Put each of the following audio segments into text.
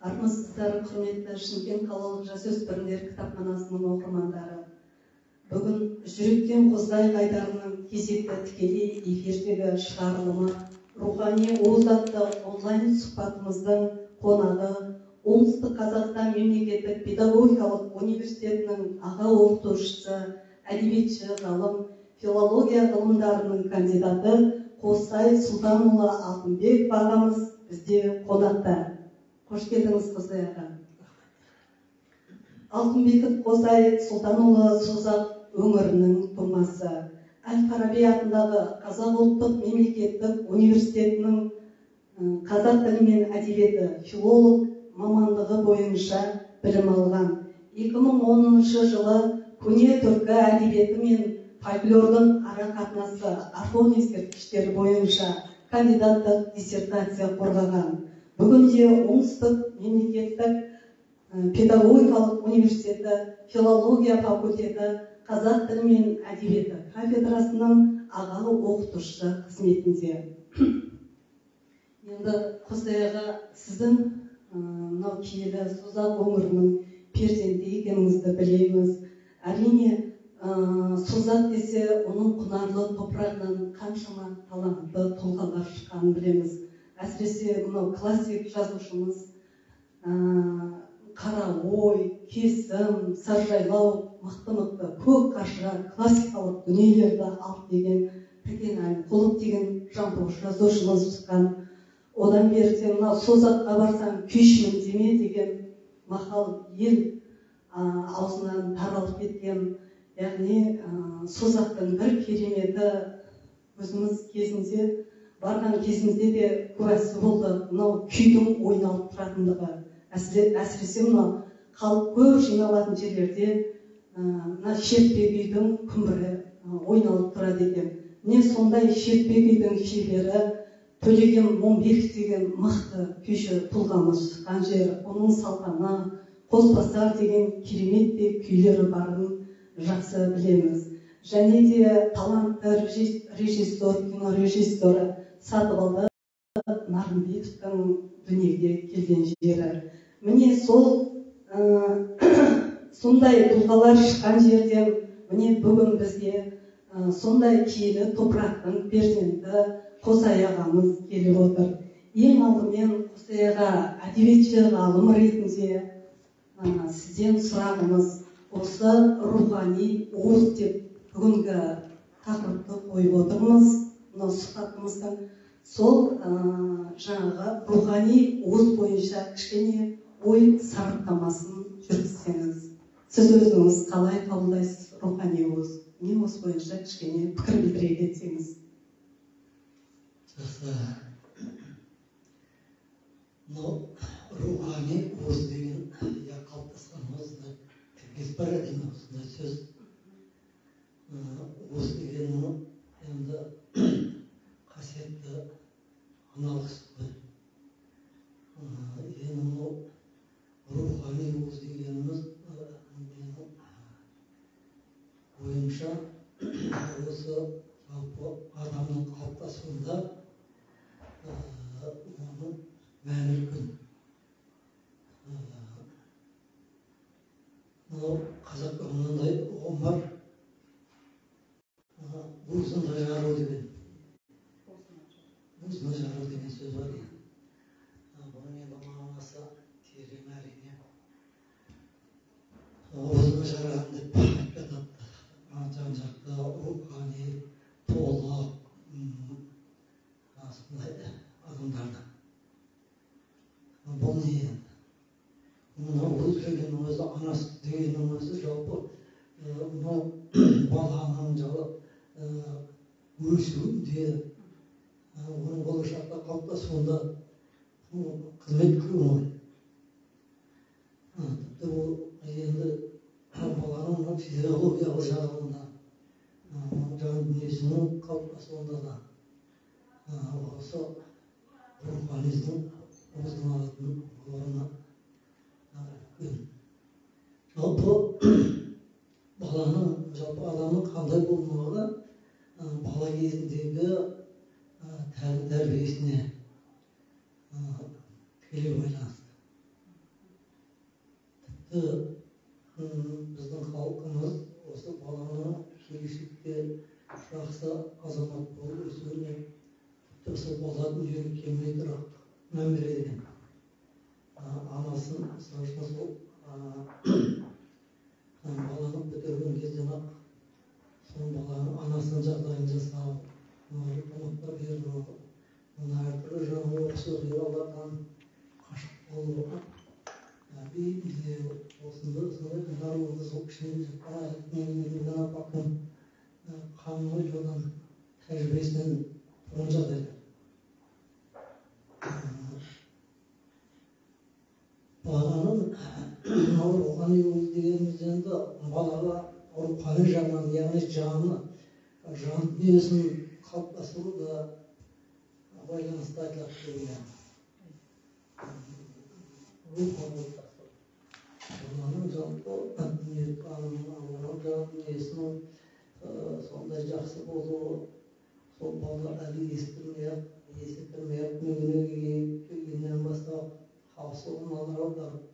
Армысыздар, құрметті Шымкент қалалық жасөспірімдер кітапханасының оқырмандары. Бүгін «Жүректен қозғайық» айдарының кезекті тікелей эфирдегі шығарылымы, «Рухани уыз» атты онлайн сұхбатымыздың қонағы Оңтүстік Қазақстан мемлекеттік педагогикалық университетінің аға оқытушысы, әдебиетші ғалым, филология ғылымдарының кандидаты Қосай Сұлтанұлы Алтынбеков ағамыз бізде қонақта. Қош келдіңіз, Қосай аға! Алтынбеков Қосай Сұлтанұлы Созақ өңірінің тумасы. әл Фараби атындағы Қазақ ұлттық мемлекеттік университетінің қазақ тілі мен әдебиеті, филолог мамандығы бойынша білім алған. 2010 жылы «Көне түркі әдебиеті мен фольклордың ара қатынасы: Орхон ескерткіштері» бойынша кандидаттық диссертация қорғаған. Бүгінде Оңтүстік мемлекеттік педагогикалық университеті филология факультеті қазақ тілі мен әдебиеті кафедрасының аға оқытушысы қызметінде. Енді, Қосай аға, сіздің мынау киелі Созақ өңірінің перзенті екеніңізді білеміз. Әрине, Созақ десе, оның құнарлы топырағынан қаншама талантты тұлғалар шыққанын білеміз. Әсіресе мынау классик жазушымыз «Қара ой», «Кесім», «Саржайлау», мықты мықты көк қаршыға классикалық дүниелерді алып келген Тәкен Әлімқұлов деген жампоз жазушымыз шыққан. Одан беріде мынау «Созаққа барсаң, күйшімін деме» деген мақал ел аузынан таралып кеткен. Яғни Созақтың бір кереметі, өзіміз кезінде барған кезімізде де куәсі болдық, мынау күйдің ойналып тұратындығы. Әсіресе мынау халық көп жиналатын жерлерде мына шертпе күйдің күмбірі ойналып тұрады екен. Міне, сондай шертпе күйдің шебері Төлеген Момбеков деген мықты күйші тұлғамыз шыққан жер. Оның «Салтана», «Қосбасар» деген кереметтей күйлері барын жақсы білеміз. Және де талантты режиссер, кинорежиссері Сатыбалды Нарымбетовтің дүниеге келген жері. Міне, сол сондай тұлғалар шыққан жерден, міне, бүгін бізге сондай киелі топырақтың перзенті Қосай ағамыз келіп отыр. Ең алдымен, Қосай аға, әдебиетші ғалым ретінде сізден сұрағымыз: осы «Рухани уыз» деп бүгінгі тақырыпты қойып отырмыз мынау сұхбатымыздың. Сол жаңағы рухани уыз бойынша кішкене ой сараптамасын жүргізсеңіз. Сіз өзіңіз қалай қабылдайсыз рухани уыз? Міне, осы бойынша кішкене пікір білдіре кетсеңіз. Жақсы. Мынау рухани уыз деген, иә, қалыптасқан осындай тіркес бар әрине, осындай сөз. Уыз дегенің енді қасиетті аналық сүт қой. Енді мынау рухани уыз дегеніміз, менің ойымша, осы жалпы адамның қалыптасуында оның мәні үлкен. Мынау қазақта мынандай ұғым бар: «Уызында жару» деген, «уызына жару» деген сөз бар, иә. Бұның енді мағынасы терең, әрине. Уызына жараған деп айтып жатады, жан жақты рухани толық сондай адамдарды. Бұл не енді? Мынау уыз дегеннің өзі, ана сүті дегеннің өзі жалпы мынау баланың өсуінде, оның болашақта қалыптасуында қызмет қылу ғой. Тіпті ол енді баланың мына физиологиялық жағында, оның жан дүниесінің қалыптасуында да осы руханизмнің, уыздың алатын орны үлкен. Жалпы баланың, жалпы адамның қандай болмағы бала кезіндегі тәлім тәрбиесіне тікелей байланысты. Тіпті біздің халқымыз осы баланы келешекте жақсы азамат болып өсуіне, тіпті сол бала дүниеге келмей тұра мән береді екен. Анасын, мысалы үшін, сол баланы көтерген кезден ақ сол баланың анасының жағдайын жасау, тамақтар беру, оны әртүрлі жаңағы оқыс оқиғалардан қашық болу, бейімдеу, осындай сондай барлығы сол ішінде жатқан апақтың қамын ойлаудан, тәжірибесінен туған жағдайлар. Баланың рухани дегеніміз енді балаға рухани жағынан, яғни жаны, жан дүниесін қалыптастыру да байланысты айтылады деп ойлаймын. Рухын қалыптастыру. Баланың жалпы дүниетанымы, оның жан дүниесінің сондай жақсы болуы, сол бала әлі естірмей-ақ, есі кірмей-ақ дүниеге келгеннен бастап халық назар аударып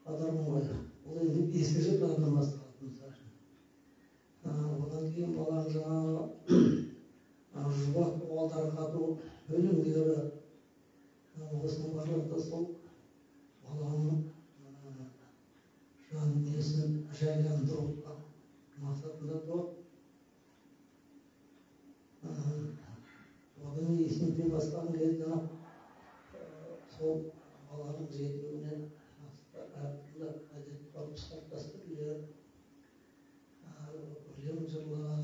аудармай ғой. Бұл енді бесінші қадамнан басталады, мысалы үшін. Одан кейін баланың жаңағы жұбату, алдарқату өлеңдері, осының барлығы да сол баланың жан дүниесін жайландыру мақсатында туады. Одан есін біле бастаған кезден ақ сол баланың жетілуіне әртүрлі әдет ғұрып, салт дәстүрлер, өлең жырлар,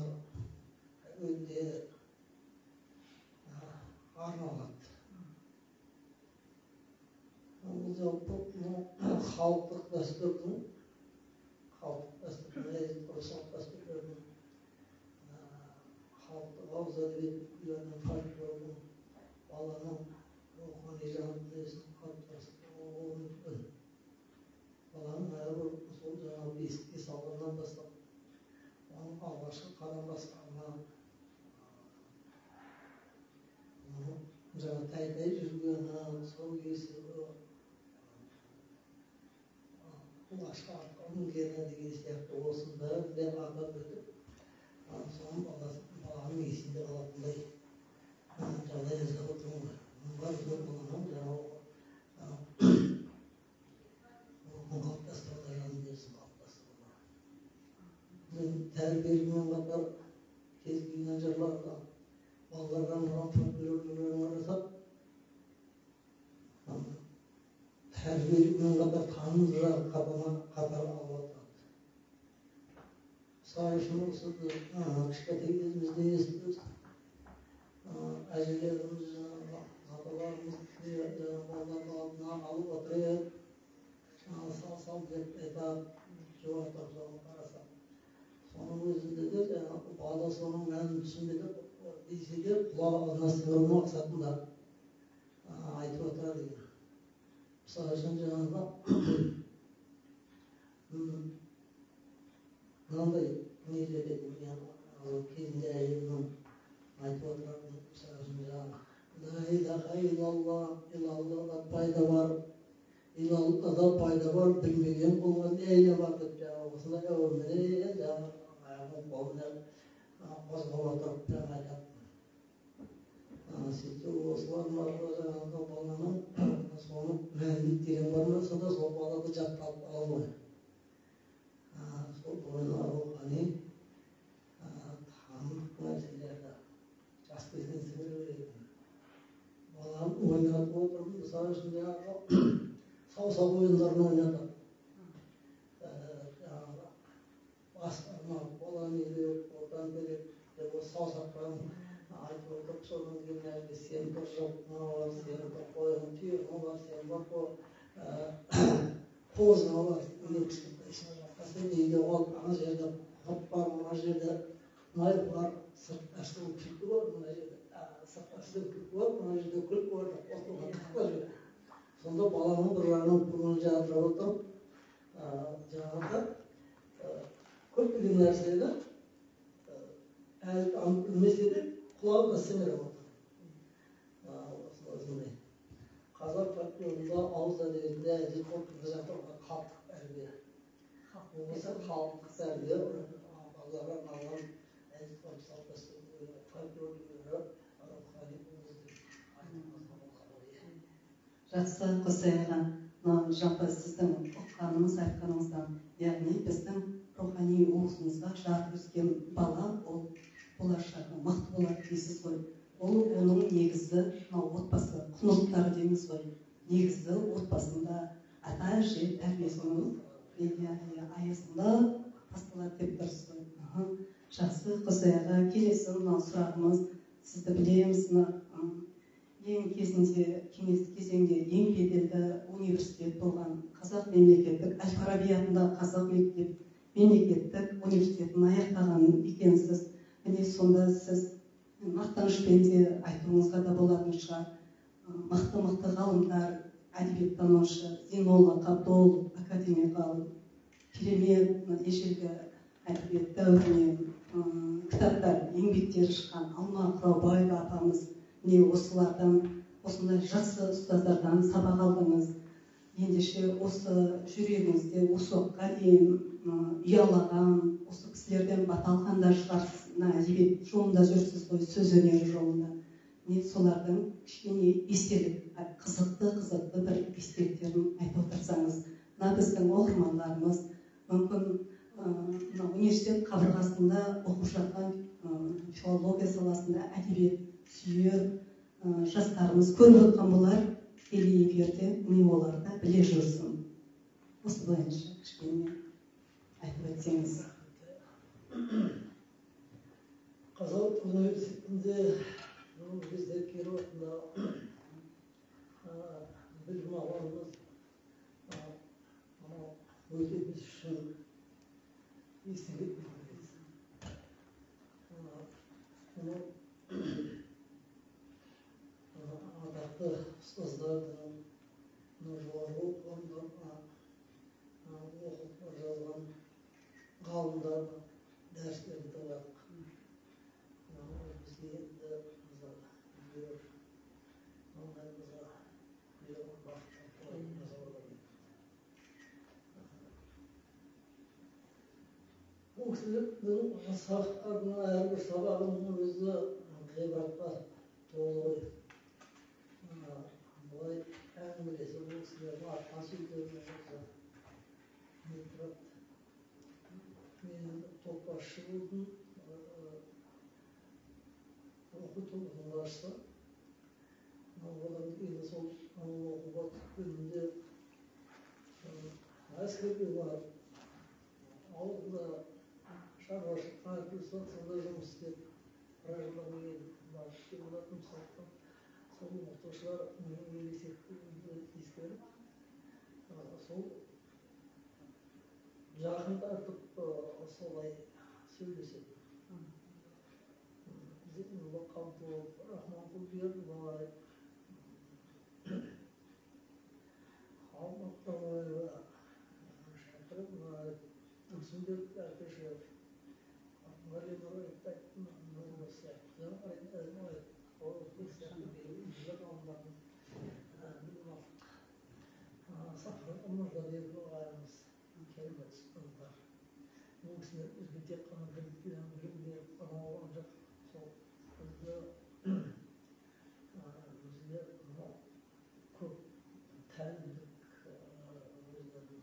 әуендер арналады. Бұл жалпы халықтық дәстүрдің, халықтық дәстүрдің, әдет ғұрып, салт дәстүрлердің, халықтық ауыз әдебиет үлгілерінің, фольклордың баланың рухани жан дүниесін қалыптастыруы мүмкін. Баланың әрбір сол жаңағы бесікке салғаннан бастап оның алғашқы қадам басқанына, оның жаңа тәй-тәй жүргені, тұсау кесуі, алғашқы атқа мінгені деген сияқты осының бәрін де атап өтіп, соның баланың есінде қалатындай жағдай жасап отырмын ғой. Оның барлығы баланың жаңағы рухын қалыптастыруда, жан дүниесін қалыптастыруда. Тәрбиелігімен қатар кез келген жырларда балаларға арналған фольклор үлгілерін қарасақ, тәрбиелігімен қатар таным жағы қатар алып отырады. Мысалы үшін, осы кішкентай кезімізде естіп, әжелеріміз, жаңағы аталарымыз балаларды алдына алып отырып, жаңағы сал сал деп айтады, жұбатып соған қарасақ. Соның өзінде де жаңағы бала соның мәнін түсінбеді десе де, құлағына сіңіру мақсатында айтып отырады екен. Мысалы үшін, жаңағы мынандай нелер еді, кезінде әжемнің айтып отыратын, мысалы үшін, жаңағы ла илаха иллалла, иллаллада пайда бар, иллаллада пайда бар, білмеген құлға не айла бар деп жаңағы осындай әуенменен жаңағы аяғын қолымен қозғап отырып жаңағы айтатын. Сөйтсе осылардың барлығы жаңағы баланың соның мәніне терең бармаса да, сол балада жатталып қалады ғой. Сол бойына рухани танымдық нәрселерді жас кезінен сіңіре беретін. Баланы ойнатып отырып, мысалы үшін, жаңағы саусақ ойындарын ойнатады. Жаңағы бас бармақ, баланы үйрек, ортан терек деп осы саусақтарын айтып отырып, содан кейін әлгі сен бір жылқыңа бар, сен бір қойың, түйеңе бар, сен бір қозыңа бар деген кішкентай сен үйде қалып, ана жерде құрт бар, мына жерде май бар, сыртта күлкі бар, мына жерде сыртта күлкі бар, мына жерде күлкі бар деп қосылған жібереді. Сонда баланың бір жағынан көңілін жадырап отырып, жаңағы көптеген нәрсені әлі танып білмесе де, құлағына сіңіріп отыр. Осындай Қазақ фольклорында, ауыз әдебиетінде әдет ғұрпында жатыр халықтық тәрбие. Болмаса халықтық тәрбие балаларға арналған әдет ғұрып, салт дәстүр, фольклор рухани уыз деп айтуымызға болады ғой. Жақсы, Қосай аға, мынау жалпы сіздің ұққаныңыз, айтқаныңыздан, яғни біздің рухани уызымызға жарып өскен бала ол болашағы мықты болады дейсіз ғой. Ол оның негізі мынау отбасы құндылықтары дейміз ғой. Негізі отбасында ата әже тәрбиесінің аясында басталады деп тұрсыз ғой. Жақсы, Қосай аға, келесі мынау сұрағымыз, сізді білеміз, мына ең кезінде, кеңестік кезеңде ең беделді университет болған Қазақ мемлекеттік Әл-Фараби атындағы Қазақ мемлекеттік университетін аяқтаған екенсіз. Міне сонда сіз мақтанышпен де айтуыңызға да болатын шығар. Мықты-мықты ғалымдар, әдебиеттанушы Зейнолла Қабдолов, академик ғалым, керемет ежелгі әдебиет дәуірінен кітаптар, еңбектері шыққан Алма Қыраубаева апамыз, міне осылардан, осындай жақсы ұстаздардан сабақ алдыңыз. Ендеше осы жүрегіңізде осы уақытқа дейін ұялаған, осы кісілерден бата алған да шығарсыз, мына әдебиет жолында жүрсіз ғой, сөз өнері жолында. Міне солардың кішкене естелік, қызықты бір естеліктерін айтып отырсаңыз, мына біздің оқырмандарымыз мүмкін мына университет қабырғасында оқып жатқан филология саласында әдебиет сүйер жастарымыз көріп отқан болар тікелей эфирде, міне олар да біле жүрсін. Осы бойынша кішкене айтып өтсеңіз. Қазақ университетінде бұл кезде Киров атындағы білім алғанымыз мынау өте біз үшін естен кетпейтін. Мынау атақты ұстаздардың, жоғарғы оқу орындарына оқып жазған ғалымдардың дәрістерін тыңдадық. Ол бізге енді бізге бір маңдайымызға бұйырған бақыт. Бұл кісілердің сабақтарының әрбір сабағының өзі ғибратқа толы ғой. Былай әңгімелесу бұл кісілердің айтқан сөздерінен болса не тұрады. Мен топ басшы болдым, оқу тобының басшысы. Одан кейін сол оқуға түскенімде әскерге барып, ауылда шаруашылыққа әртүрлі сондай жұмыс істеп, біраз жылдан кейін барып істеп болатынмын. Сондықтан сол оқытушылар ересектігімді ескеріп, сол жақын тартып солай сөйлесетін. Зейнолла Қабдолов, Рахманқұл Бердібай, Алма Қыраубаева, Шәкір Мұраев, Тұрсынбек Әкішев, Ғали Нұраевты айттым, сияқты, Әзімбаев, сияқты белгілі ғалымдардың білім алдық. Сафар Омарғалиев ағайымыз керемет ұстаздар. Бұл кісілер бізге тек қана білім беріп қана қойған жоқ, сол бізді бізге мынау көп тәлімдік өздерінің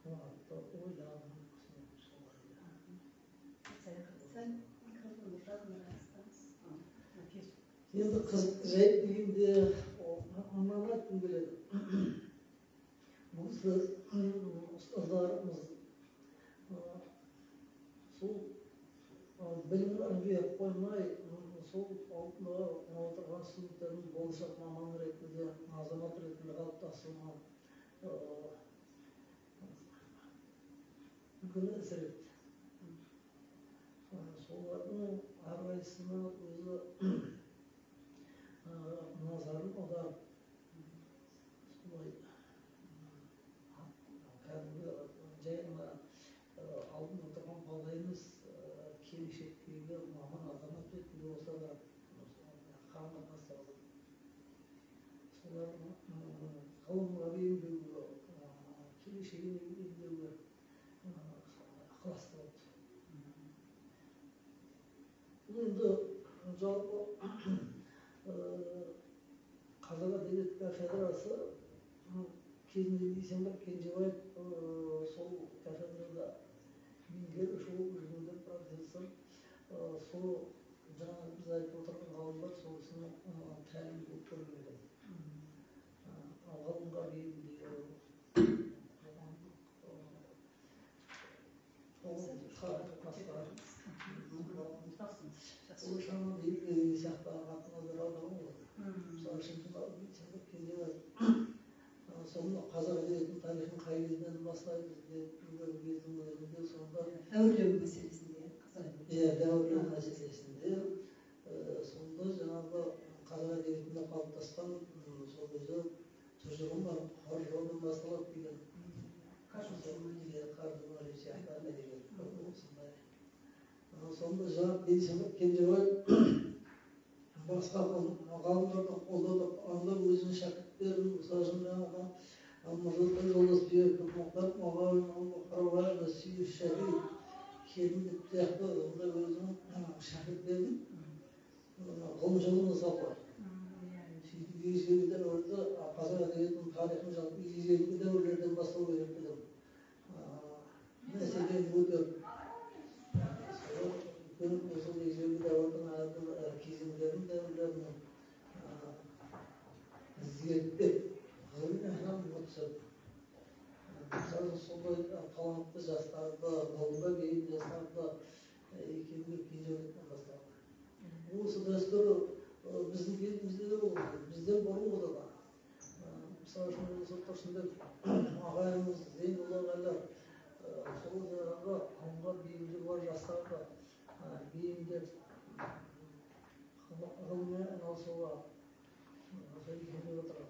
қуатты ойларын солай. Сәл микрофонды жақынырақ ұстаңыз. Енді қызықты жайт дегенде мынаны айтқым келеді. Бұл кісі ұстаздарымыз сол білімдерін беріп қоймай, сол алдында отырған студенттердің болашақ маман ретінде, азамат ретінде қалыптасуына үлкен әсер етті. Солардың әрқайсысына өзі назарын аударып, солай кәдімгі жай ғана алдында отырған бала емес, келешектегі маман азамат ретінде болса да қарым қатынас жасады. Олардың ғылымға бейімдеуге, келешегіне бейімдеуге ықыласты болды. Бұл енді жалпы қазақ әдебиет кафедрасы кезінде Бейсенбай Кенжебаев сол кафедрада меңгеруші болып жүргенде, профессор, сол жаңа біз айтып отырған ғалымдар сол кісінің тәлімін көп көрген екен. Ғылымға бейімдеу, қоғамдық ол шамалы деген сияқты назар аударған ғой. Мысалы үшін, Бейсенбай Кенжебаев сол қазақ әдебиетінің тарихын қай кезден бастаймыз деп жүрген кездің өзінде, сонда дәуірлеу мәселесінде. Иә, дәуірлеу мәселесінде. Сонда жаңағы қазақ әдебиетінде қалыптасқан сол өзі тұжырым бар, қор басталады деген, сияқты әдебиет осындай. Сонда жаңағы Бейсенбай Кенжебаев басқа ғалымдарды қолдады, анда өзінің шәкірттерін, мысалы үшін, жаңағы Мырзатай Жолдасбеков, Мұхтар Мағауин, Бұқарбаев, Сүйіш Шәкеев, Келімбет сияқты ондай өзінің шәкірттерін ғылым жолына салды. Сөйтіп ежелгі дәуірді, қазақ әдебиетінің тарихын жалпы ежелгі дәуірлерден бастау керек деген мәселені көтеріп, үлкен сол ежелгі дәуірдің әрбір кезеңдерін, дәуірлерін зерттеп, ғылыми айналып отырса, мысалы, сондай талантты жастарды, ғылымға бейім жастарды икемдеп Кенжебектен басталды. Осы дәстүр біздің кезімізде де болған, бізден бұрынғы да. Мысалы үшін, осы Тұрсынбек ағайымыз, Зейнолла ағайлар сол жаңағы ғылымға бейімдігі бар жастарды бейімдеп, ғылыммен айналысуға сол икемдеп отырған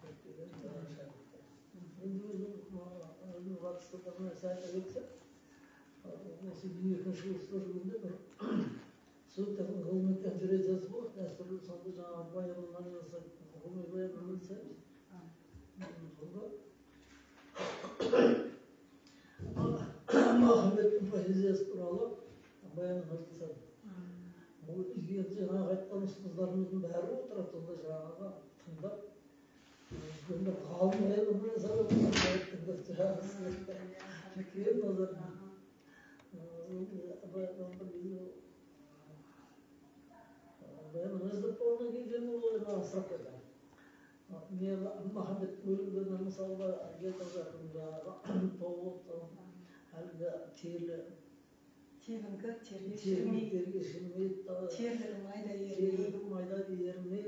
көптеген шәкірттер. Енді өзім қатысты бір нәрсе айта кетсем, осы екінші курста жүргенде бір студенттердің ғылыми конференциясы болады дәстүрлі. Сонда жаңағы баяндама жасайды, ғылыми баяндама жасаймыз. Сонда Махамбеттің поэзиясы туралы баяндама жасадым. Ол енді жаңағы айтқан ұстаздарымыздың бәрі отырады сонда, жаңағы тыңдап, үлкен бір ғалым баяндама жасап, тыңдап, үлкен назар. Баяндама жасап болғаннан кейін мен ол сұрақ қойдым. Мен Махамбеттің өлеңдерінен мысалға келтіріп жатырмын, жаңағы толып әлгі терлі тебіңкі терге шірімей, терге шірімей, терлігі майда ерімей, терлігі майда ерімей,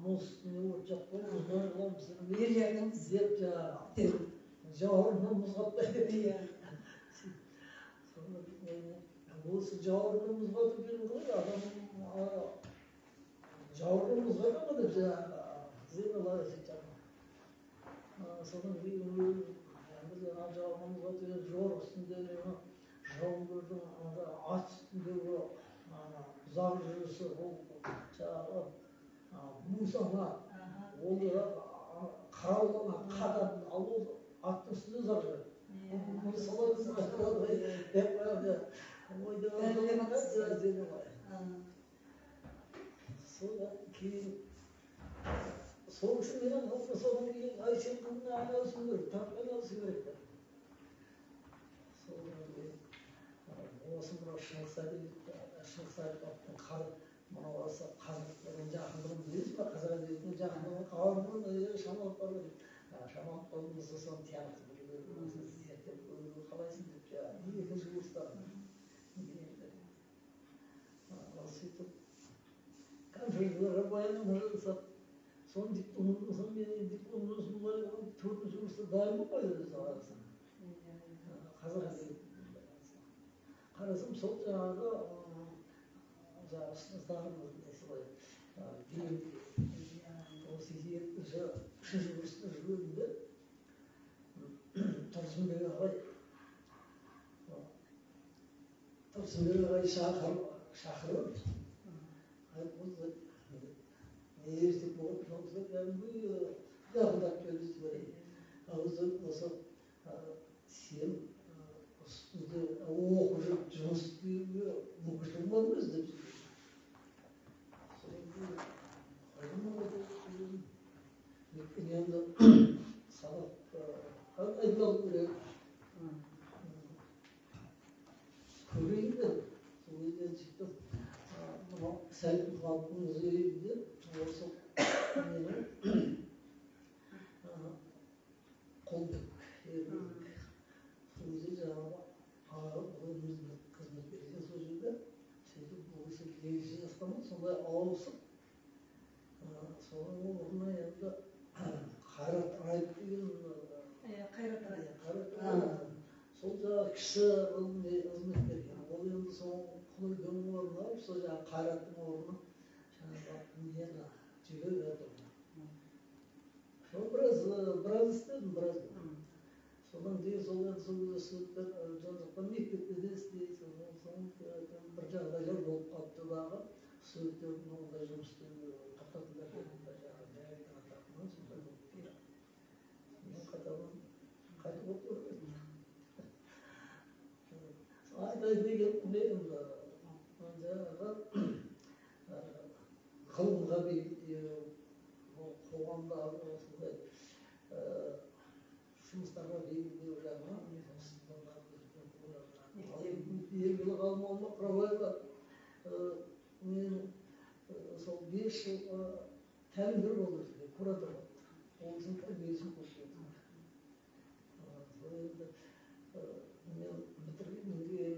мұз үстіне от жақпай, мұздай қыламын пісірмей ерлердің деп, жаңағы жауырыны мұз қатпай деп. Иә. Сонда осы жауырыны мұз қату деген қалай, адам жауырыны мұз қата ма деп жаңағы Зейнолла сөйтіп. Содан кейін енді жаңағы жауырыны мұз қату деген жорық үстіндегі жауынгердің ат үстіндегі ұзақ жүрісі, ол жаңағы бусана, ол қарауыл қатады, ал ол аттың үстінде ұзақ жүреді. Мұны солай мұз қатады деп қояды. Содан кейін сол кісі менен содан кейін ай, сен ғылыммен айналысуың керек, тағы айналысу керек деп. Содан кейін осы мынау Шыңғыс әдебиеті, Шыңғыс Айтматовтың мынау осы қазақтардың жақындығын білесіз ба, қазақ әдебиетіне жақындығын қауырмын шамалап бар ғой деп. Шамалап қалдым, соны тиянақты білу керек, зерттеп көру қалайсың деп, жаңағы екінші курста сөйтіп конференцияларға баяндама жасап, соның дипломын, мен диплом жұмысын былай төртінші курста дайын болып қойды өзі қарасам. Қазақ әдебиетіне байланысты. Қарасам, сол жаңағы жаңағы ұстаздарымыз несі ғой, осы екінші, үшінші курста жүргенімде Тұрсынбек ағай, Тұрсынбек ағай шақырып, Университет болып, сол кәдімгі жақындап келді жібереді. Осы сен үстінде оқып жүріп жұмыс істеуге мүмкіншілігің бар ма өзі деп. Содан кейін өйткені енді сабақ айдалып керек. Көрейін дедім. Сол кезде сөйтіп мынау Сәбит Мұқановтың музейінде осы нені Қолбек Ербек сол кезде жаңағы ғылыми қызмет берген сол жерде. Сөйтіп бұл кісі лекция жазған, сондай ауысып, соның орнына енді Қайрат Раев деген, Қайрат Раев, Қайрат, сол жаңағы кіші ғылыми қызметкер екен. Ол енді сол Құлекеңнің орнына алып, сол жаңағы Қайраттың орнына жаңағы нені жіберіп жатыр. Сол біраз істедім, біраз. Содан кейін сол енді сол кезде студенттер жан жақтан мектепте де істейді. Соң бір жағдайлар болып қалыпты дағы, студенттердің ондай жұмыс істеуі тоқтатылып кетті, жаңағы директор тарапынан сондай болып кетті. Мен қайтадан қайтып отырып кеттім. Айтайын деген не, енді жаңағы ғылымға бейімдеу, қоғамдағы осындай жұмыстарға бейімдеу жағынан белгілі ғалым Алма Құрабаева мен сол 5 жыл тәлімгер болды, куратор болды. Ол кісінің тәрбиесін көп көрдім. Сол енді мен бітіргеннен кейін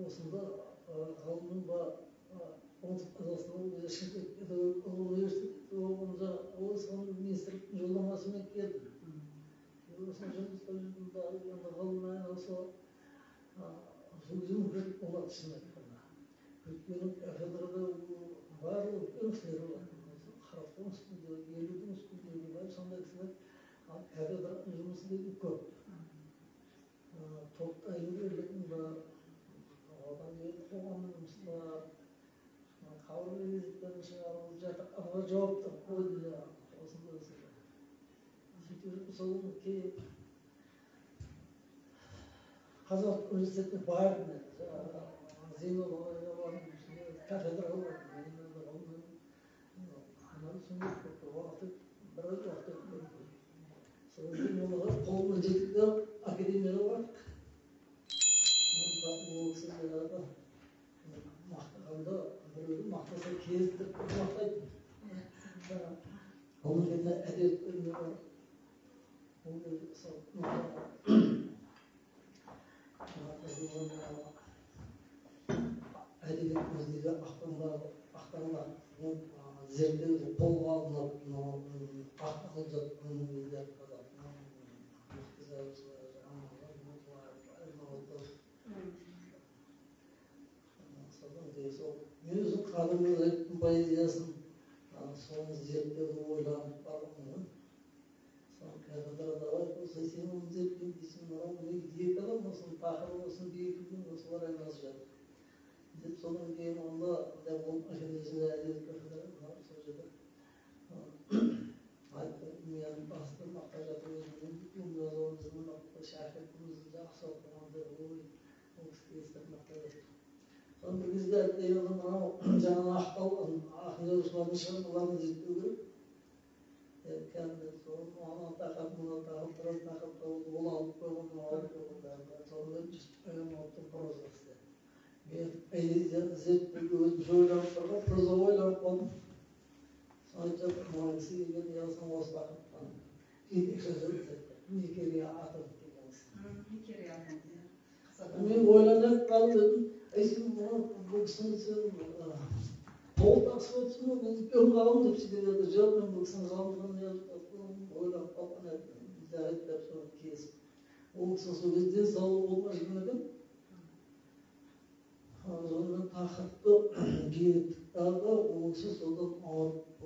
осында ғылымға Оңтүстік Қазақстан облысы Шымкент педагогикалық университеті онда соның министрліктің жолдамасымен келдім. Осында жұмыста жүрдім дағы, енді ғылыммен айналысып, сол кезде мүмкіншілік болмады, шын айтқанда. Өйткені кафедрада барлығы үлкен кісілер болатын. 40-тың үстінде, 50-дің үстінде, бәрі сондай кісілер. Ал кафедраның жұмысы деген көп. Топта еңберлігім бар, одан кейін қоғамның жұмысы бар, хабар газеттерін шығару, жатақханаға жауапты қойды жаңағы, осындай осындай. Сөйтіп жүріп содан кейін Қазақ университетіне бардым мен, жаңағы Зейнолла ағайға бардым, кафедраға бардым. Мен енді ғылыммен анау сондай көп уақыт, біраз уақыт өтіп кетті. Сол Зейнолла ағай қолымнан жетектеп академияға бардық. Ол кісі жаңағы мақтағанда, біреуді мақтаса кезіктіріп тұрып мақтайтын. Оның кезінде әдебиет бөліміне барып, ол кезде сол әдебиетіміздегі ақтаңдақ зерттеуді қолға алынып, ақталып жатқан кездер қазақтың мықты жазушылары, содан кейін сол мен өзім Қадыр Мырзалиевтің поэзиясын соны зерттеуді ойланып барғанмын ғой. Соны кафедрада болса, сен оны зерттеймін дейсің, мынау екі адам осының тақырыбы осыны бекітілген, осылар айналысып жатыр деп. Содан кейін онда ол академиясында әдебиет кафедра сол жерде айтты, мен басты мақта жатыр, өзімнің диплом жазуымызды мақта, шәкіртімізді жақсы оқыған деп, ой, ол кісі естіп мақта жатыр. Соны бір кезде айтты, енді мынау жаңағы ақталған ақын жазушылардың шығармаларын зерттеу керек. Кәдімгі сол ана тақырып, мына тақырып, біраз тақырып табылды, ол алып қойған, мынау алып қойған, бәрін. Сонымен Жүсіп Баянауовтың прозасы деді. Мен поэзияны зерттеуге өзімше ойланып тұрған, проза ойланып қалдым. Соны айтып жатыр, мына кісі келген, ұялсаң осы тақырыптан жетекші жүріп айтты. Некерия Атом деген кісі. Некерия Атом, иә. Мен ойланып қалып едім, әй сен мына бұл кісіні сен толық тақсып отырсың ғой, бұл үлкен ғалым деп сөйтіп еді. Жоқ, мен бұл кісінің ғалымдығын ойланып қалған едім. Жарайды деп соны келісіп. Ол кісі сол кезде денсаулығы болмай жүрген екен. Сонымен тақырыпты бекіттік дағы, ол кісі содан ауырып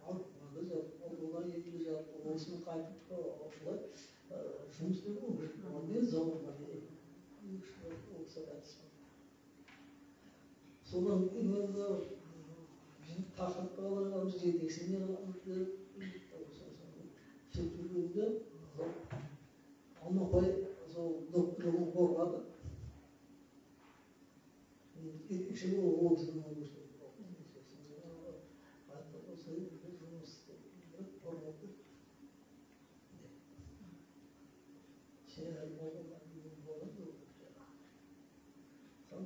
ауруханада жатып қалды, одан емде жатты. Ол кісіні қайтып осылай жұмыс істеуге мүмкіншілік болған, денсаулығы бар. Екі үш жыл ол кісі қайтыс болды. Содан кейін енді тақырыпты қалай аламыз, жетекшіні аламыз деп сөйтіп жүргенде Алмапай сол докторлығын қорғады. Жетекші ол кісінің жұмыс қорғады.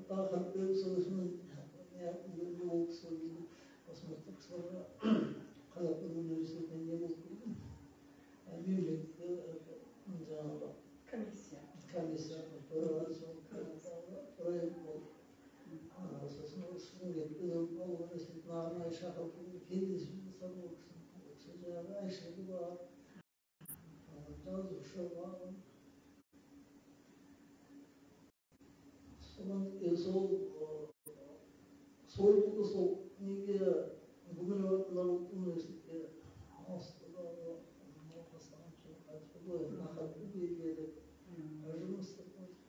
Тақырып сосын ол кісі осман Қазақ университетіне не болып келдім, мемлекеттік жаңағы комиссия төрағасы болып, сосын Шымкентте университетіне арнайы шақырып кездесу жасады. Ол кісі жаңағы әншілігі бар, жазушы бар. Содан сол сол болды. Сол неге Гумилев университетке ауысты да, тақырыпты белгіледік, жұмыс істеп қойдық.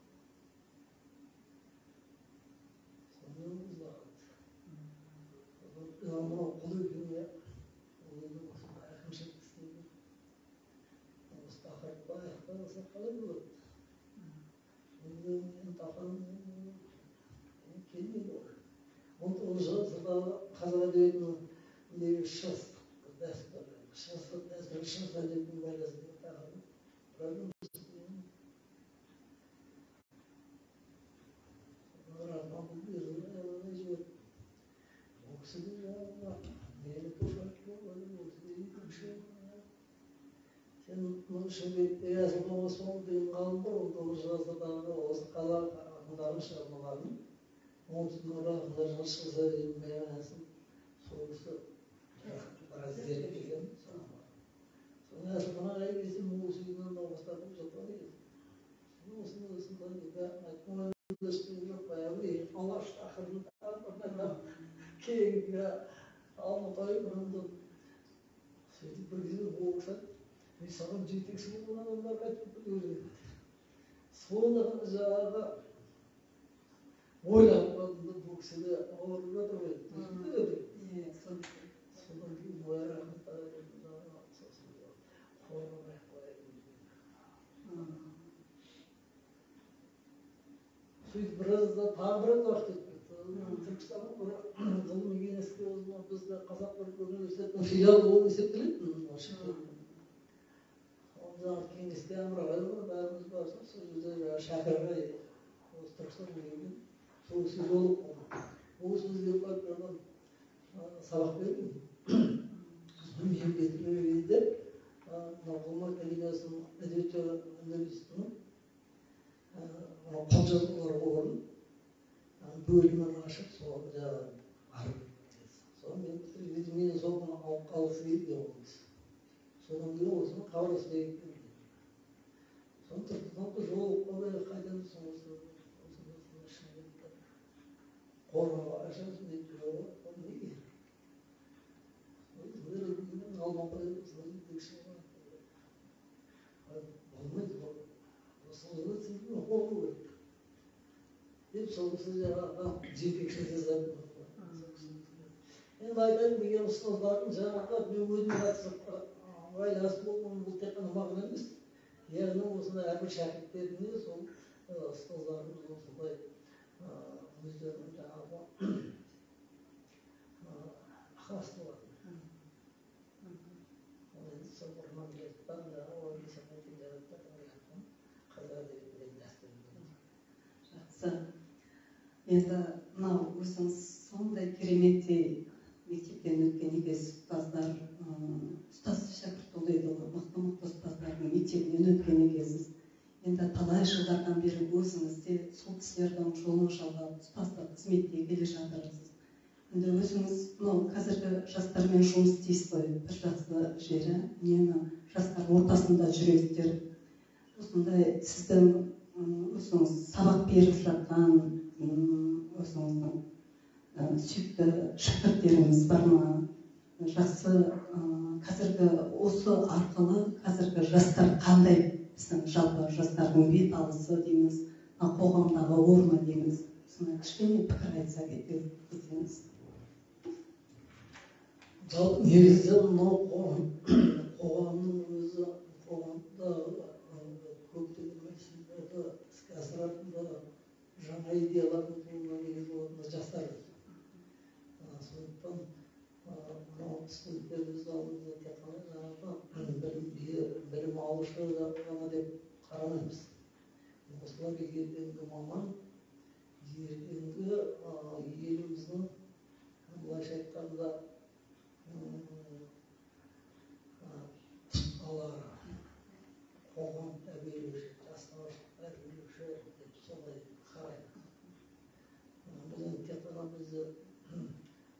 Сонымен ұзады. Мынау Құлекеңе, ол енді осындай әкімшілік істейді. Осы тақырыпты аяқтамасақ қалай болады? Енді менің тақырыбым келмейді ғой. 19-шы ғасырдағы қазақ әдебиетінің шығыстық дәстүр, шығыстық дәстүр, шығыс әдебиетінің байланысы деген тақырып проблема. Ол кісі де жаңағы мені сен Шымкентте Әзілхан Оспанов деген ғалым бар, 19-шы ғасырдағы осы қазақ ақындарының шығармаларын оңтүстік ақындарының шығыс әдебиетінің байланысын сол кісі біраз зерттеген. Соны Әзілхан ағай келсем, ол кісі үйінен науқастар болып жатқан екен. Осындай осындай деп айттым, ештеңе жоқ, баяғы Алаш тақырыбын кейінгі Алматыға бұрынды. Сөйтіп бір кезде ол кісі айтты, мен саған жетекші болған адамдарға айтып берген. Соны жаңағы ойланып қалдым да, бұл кісі де ауырып жатыр ғой. Содан кейін ой рахмет ағай сосын қорғамай ақ қояйын. Сөйтіп біразда тағы біраз уақыт өтіп кетті. Түркістанның бір ғылыми кеңеске бізді Қазақ университетінің филиалы болып есептелетін. Жаңағы кеңесте Әмір ағай бар, бәріміз барсақ, сол жерде жаңағы Шәкір ағай осы Түркістаннан келген, сол кісі жолығып қалдық. Ол кісі бізге барып сабақ берген. Мемлекеттік деп мынау ғылым академиясының әдебиет университетінің мынау қолжазбалар қорын бөлімін ашып, соны жаңағы барып, соны мен мені соны алып қалғысы келді ол кісі. Содан кейін осыны хабарласпай кеткен. Соны Түркістанда жолығып қалайық, қайдан осындай Шымкентте қорға ашасың деп жоқ, неге? Алмапай жетекші болмайды, қорғау керек деп сол кісі жаңағы жетекші жасап. Енді айтайын деген ұстаздардың жаңағы мен өзім қатысып байланыс болуым бұл тек қана маған емес, яғни осындай әрбір шәкірттеріне сол ұстаздарымыз осындай өздерінің жаңағы ықыласты болатын. Енді сол бұрыннан келе жатқан қазақ әдебиетіндегі дәстүр. Жақсы. Енді мынау өзіңіз сондай кереметтей мектептен өткен екенсіз, ұстаздар, ұстаз шәкірт дейді ғой, мықты-мықты ұстаздардың мектебінен өткен екенсіз. Енді талай жылдардан бері өзіңіз де сол кісілердің жолын жалғап ұстаздық қызметте келе жатырсыз. Енді өзіңіз мынау қазіргі жастармен жұмыс істейсіз ғой, бір жақсы жері үнемі жастар ортасында жүресіздер. Осындай сіздің өзіңіз сабақ беріп жатқан өзіңіздің сүйікті шәкірттеріңіз бар ма? Жақсы, қазіргі осы арқылы қазіргі жастар қандай, біздің жалпы жастардың бет алысы дейміз, қоғамдағы орны дейміз, Осыны кішкене пікір айтса кетсеңіз. Жалпы негізі мынау қоғамның өзі, қоғамда көптеген мәселелерді іске асыратын да, жаңа идеялардың тууына негіз болатын да жастар. Сондықтан мынау студенттерімізді алдымызда тек қана жаңағы білім алушы ғана деп қарамаймыз. Осылар ертеңгі маман, ертеңгі еліміздің, былайша айтқанда, тұтқалары, қоғам тәрбиелеуші, жастар тәрбиелеуші деп солай қараймыз. Бұл енді тек қана бізді,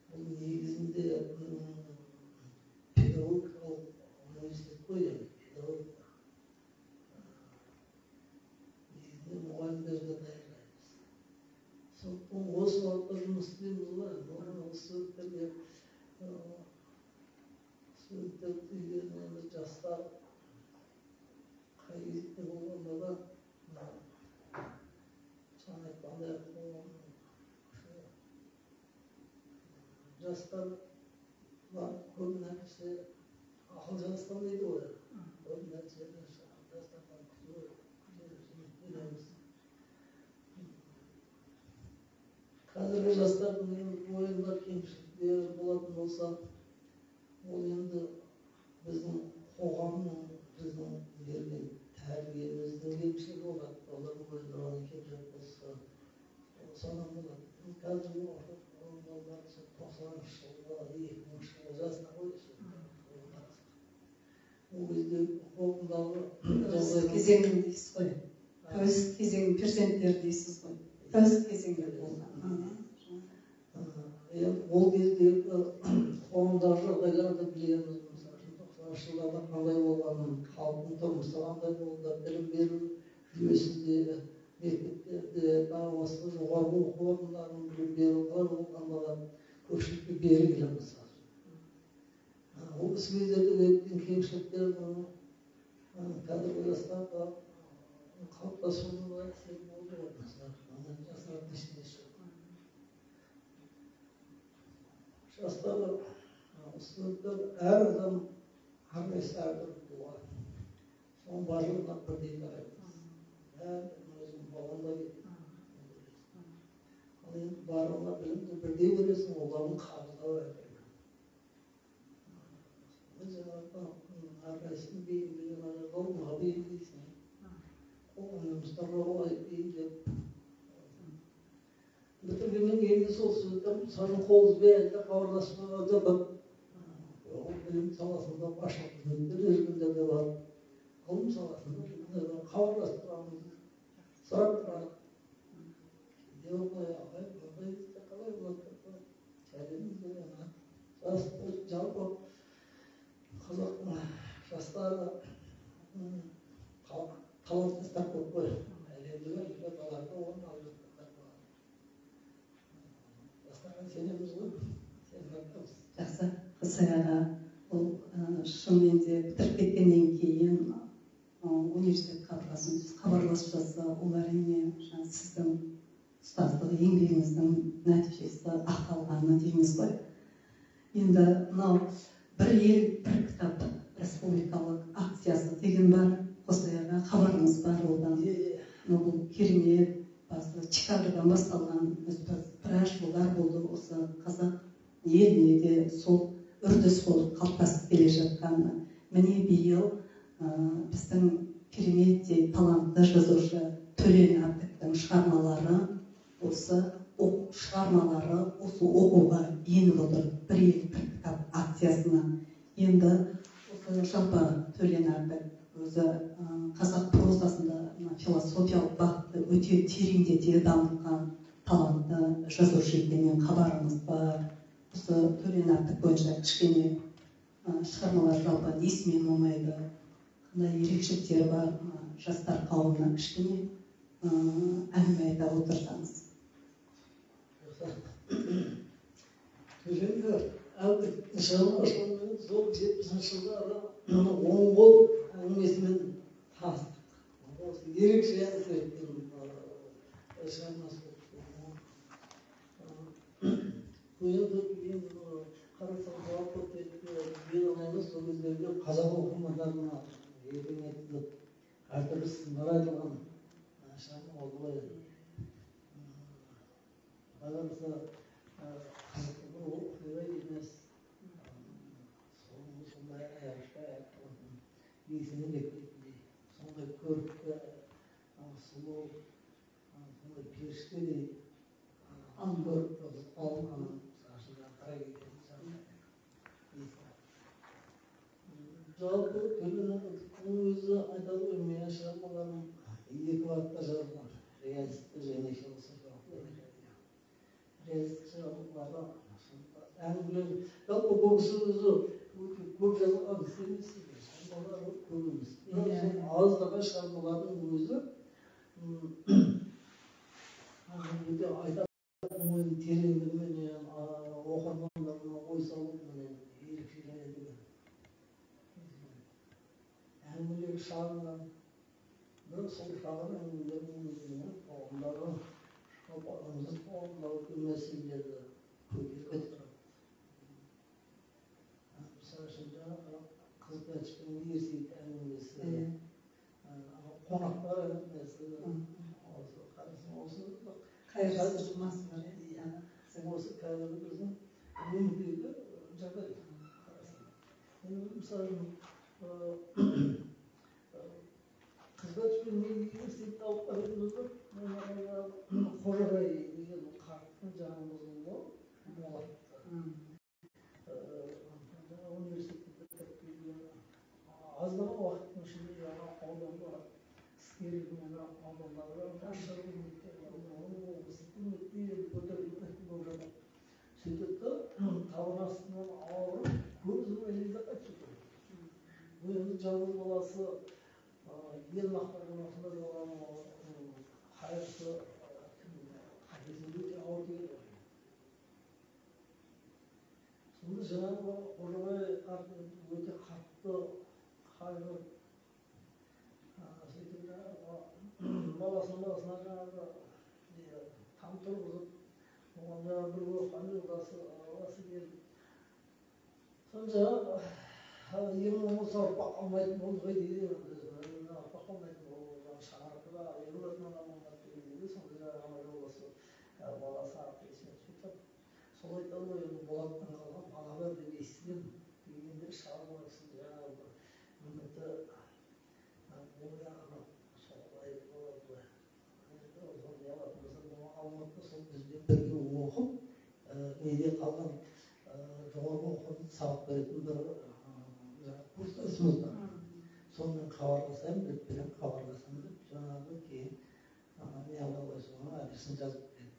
бұл негізінде педагогикалық университет қой, енді педагогика. Негізінде мұғалімдерді даярлаймыз. Сондықтан осы бағытта жұмыс істейміз ғой. Студенттерге, студенттер деген енді жастар қай кезде болғанда да, жаңа айтқандай, қоғамның жастар көп нәрсе ақыл жастан дейді ғой. Көп нәрсені жастардан күтеміз. Қазіргі жастардың бойында кемшіліктер болатын болса, ол енді біздің қоғамның, біздің берген тәрбиеміздің кемшілігі болады. Олардың бойында оның кемшілік болса, содан болады. Қазіргі балалар 90-шы жылғы, 2000-шы жылғы жастар ғой. Ол кезде қоғамдағы Тәуелсіздік кезеңін дейсіз ғой. Тәуелсіздік кезеңінің перзенттері дейсіз ғой. Тәуелсіздік кезеңінде болған. Енді ол кездегі қоғамдағы жағдайларды білеміз. Мысалы үшін, 90-шы жылдарда қандай болғанын, халықтың тұрмысы қандай болды, білім беру жүйесінде, мектептерде, тағы басқа жоғарғы оқу орындарының білім беру қалай болғандығы көпшілікке белгілі. Мысалы, ол кездерде өткен кемшіліктердің қазіргі жастарға қалыптасуына әсер болды ғой. Мысалы, оны жасыратын ештеңесі жоқ. Жастар, студенттер, әр адам әрқайсысы әртүрлі тұлға. Соның барлығына бірдей қараймыз. Әркім өзінің балаңдай. Ал енді барлығына білімді бірдей бересің, олардың қабылдауы әртүрлі. Жаңағы әрқайсысын бейімдеген, ғылымға бейімдейсің, қоғам жұмыстарға олай бейімдеп. Бітіргеннен кейін де сол студенттер мысалы қол үзбей әлі де хабарласып жатады. Ол білім саласында басшылық қызметтерде жүргендер де бар, ғылым саласында жүргендер бар, хабарласып тұрамыз, сұрап тұрады. Кейде осылай, ағай, мынандай кезде қалай болады деп қояды. Сәлеміз. Жастар, жалпы қазақтың жастары, талантты жастар көп қой. Әлемдік олимпиадаларда орын алып жатқандар бар. Жастарға сенеміз ғой, сеніп жатырмыз. Жақсы, Қосай аға, ол шынымен де бітіріп кеткеннен кейін университет қабырғасын хабарласып жатса, ол әрине жаңа сіздің ұстаздық еңбегіңіздің нәтижесі ақталғаны дейміз ғой. Енді мынау «Бір ел, бір кітап» республикалық акциясы деген бар. Қосай аға, хабарыңыз бар одан. Мынау бұл керемет, басы Чикагодан басталған, біраз жылдар болды осы қазақ еліне де сол үрдіс болып қалыптасып келе жатқаны. Міне, биыл біздің кереметтей талантты жазушы Төлен Әбдіктің шығармалары, осы шығармалары осы оқуға еніп отыр «Бір ел, бір кітап» акциясына. Енді осы жалпы Төлен Әбдік өзі қазақ прозасында мына философиялық бағытты өте тереңдете дамытқан талантты жазушы екенінен хабарымыз бар. Осы Төлен Әбдік бойынша кішкене шығармалар жалпы несімен ұнайды, қандай ерекшеліктері бар, мына жастар қауымына кішкене әңгіме айта отырсаңыз. Төлен Әбдіктің шығармашылығымен сол 70-жылдары «Оң қол» әңгімесімен таныстық. Осы ерекше әсер еткен шығармасы болды. Енді қарасам, жалпы тек биыл ғана емес, сол кездерде қазақ оқырмандарына елең еткізіп, әртүрлі сындар айтылған шығарма болды ғой. Құдай қаласа, қызықты бір оқиға емес, сондай аяқшай аяқталатын, есіңе кетпейтіндей, сондай көрікті, сұлу, сондай періштедей көрікті қыз алынғанын трагедия. Жалпы Төлеген өзі айтады ғой, менің шығармаларым екі бағытта жазылған: реалистік және философиялық. Реалистік шығармалары, әңгімелер. Жалпы бұл кісі өзі өте көп жазған кісі емес, шығармалары көп емес, бірақ сол аздаған шығармаларының өзі өте айтатын ойының тереңдігіменен, оқырмандарына ой салуменен ерекшеленеді екен. Әңгімелер шағыннан, бірақ сол шағын әңгімелердің өзіменен қоғамдағы, жалпы адамзат қоғамындағы үлкен мәселелерді көтеріп айтып. Мысалы үшін, жаңағы Қыз Бәтішпен Ерсейіт әңгімесі, қонақтар әңгімесі, осы қарасаң, осы Қайырсыз жұмасы бар, иә, осы қазіргі біздің өмірдегі жағдай, қарасаң. Енді мысалы, Қыз Бәтішпен Ерсейітті алып қарайтын болсақ, Қожабай деген қарттың жаңағы ұлы Болат жаңа университетті бітіріп келген, аздаған уақыттың ішінде жаңа ауданға іскерлігімен аудандағы облыстық көтеріліп болып жатады. Сөйтеді да, табан астынан ауырып, көп ұзамай елде қайтыс болады. Бұл енді жалғыз баласы, ел мақтаған осындай баланың қайғысы әкесіне өте ауыр тиеді ғой. Сонда жаңағы Қожабай қарт өте қатты қайғырып, сөйтіп жаңағы баласының басына жаңағы там тұрғызып, оған жаңағы бір хан жолдасы баласы келіп, сонда жаңағы ең болмаса ұрпақ қалмайтын болды ғой дейді. Ұрпақ қалмайтын болды, шаңырақты да айырылатын адам болмады деген дейді. Сонда жаңағы ана жолдасы баласы аты есіме түсіп кетті, сол айтады ғой, енді Болаттан қалған бала бар деп естідім дегенде, шал кісінің жаңағы бір үміті оянып, солай болады ғой. Енді не алатын болса, Алматыда сол бізбен бірге оқып, неде қалған, жоғарғы оқу сабақ беретін бір курстасымыз бар, сонымен хабарласайын, біліп беремін, хабарласамын деп, жаңағы кейін не қыла ғой, соның адресін жазып берді.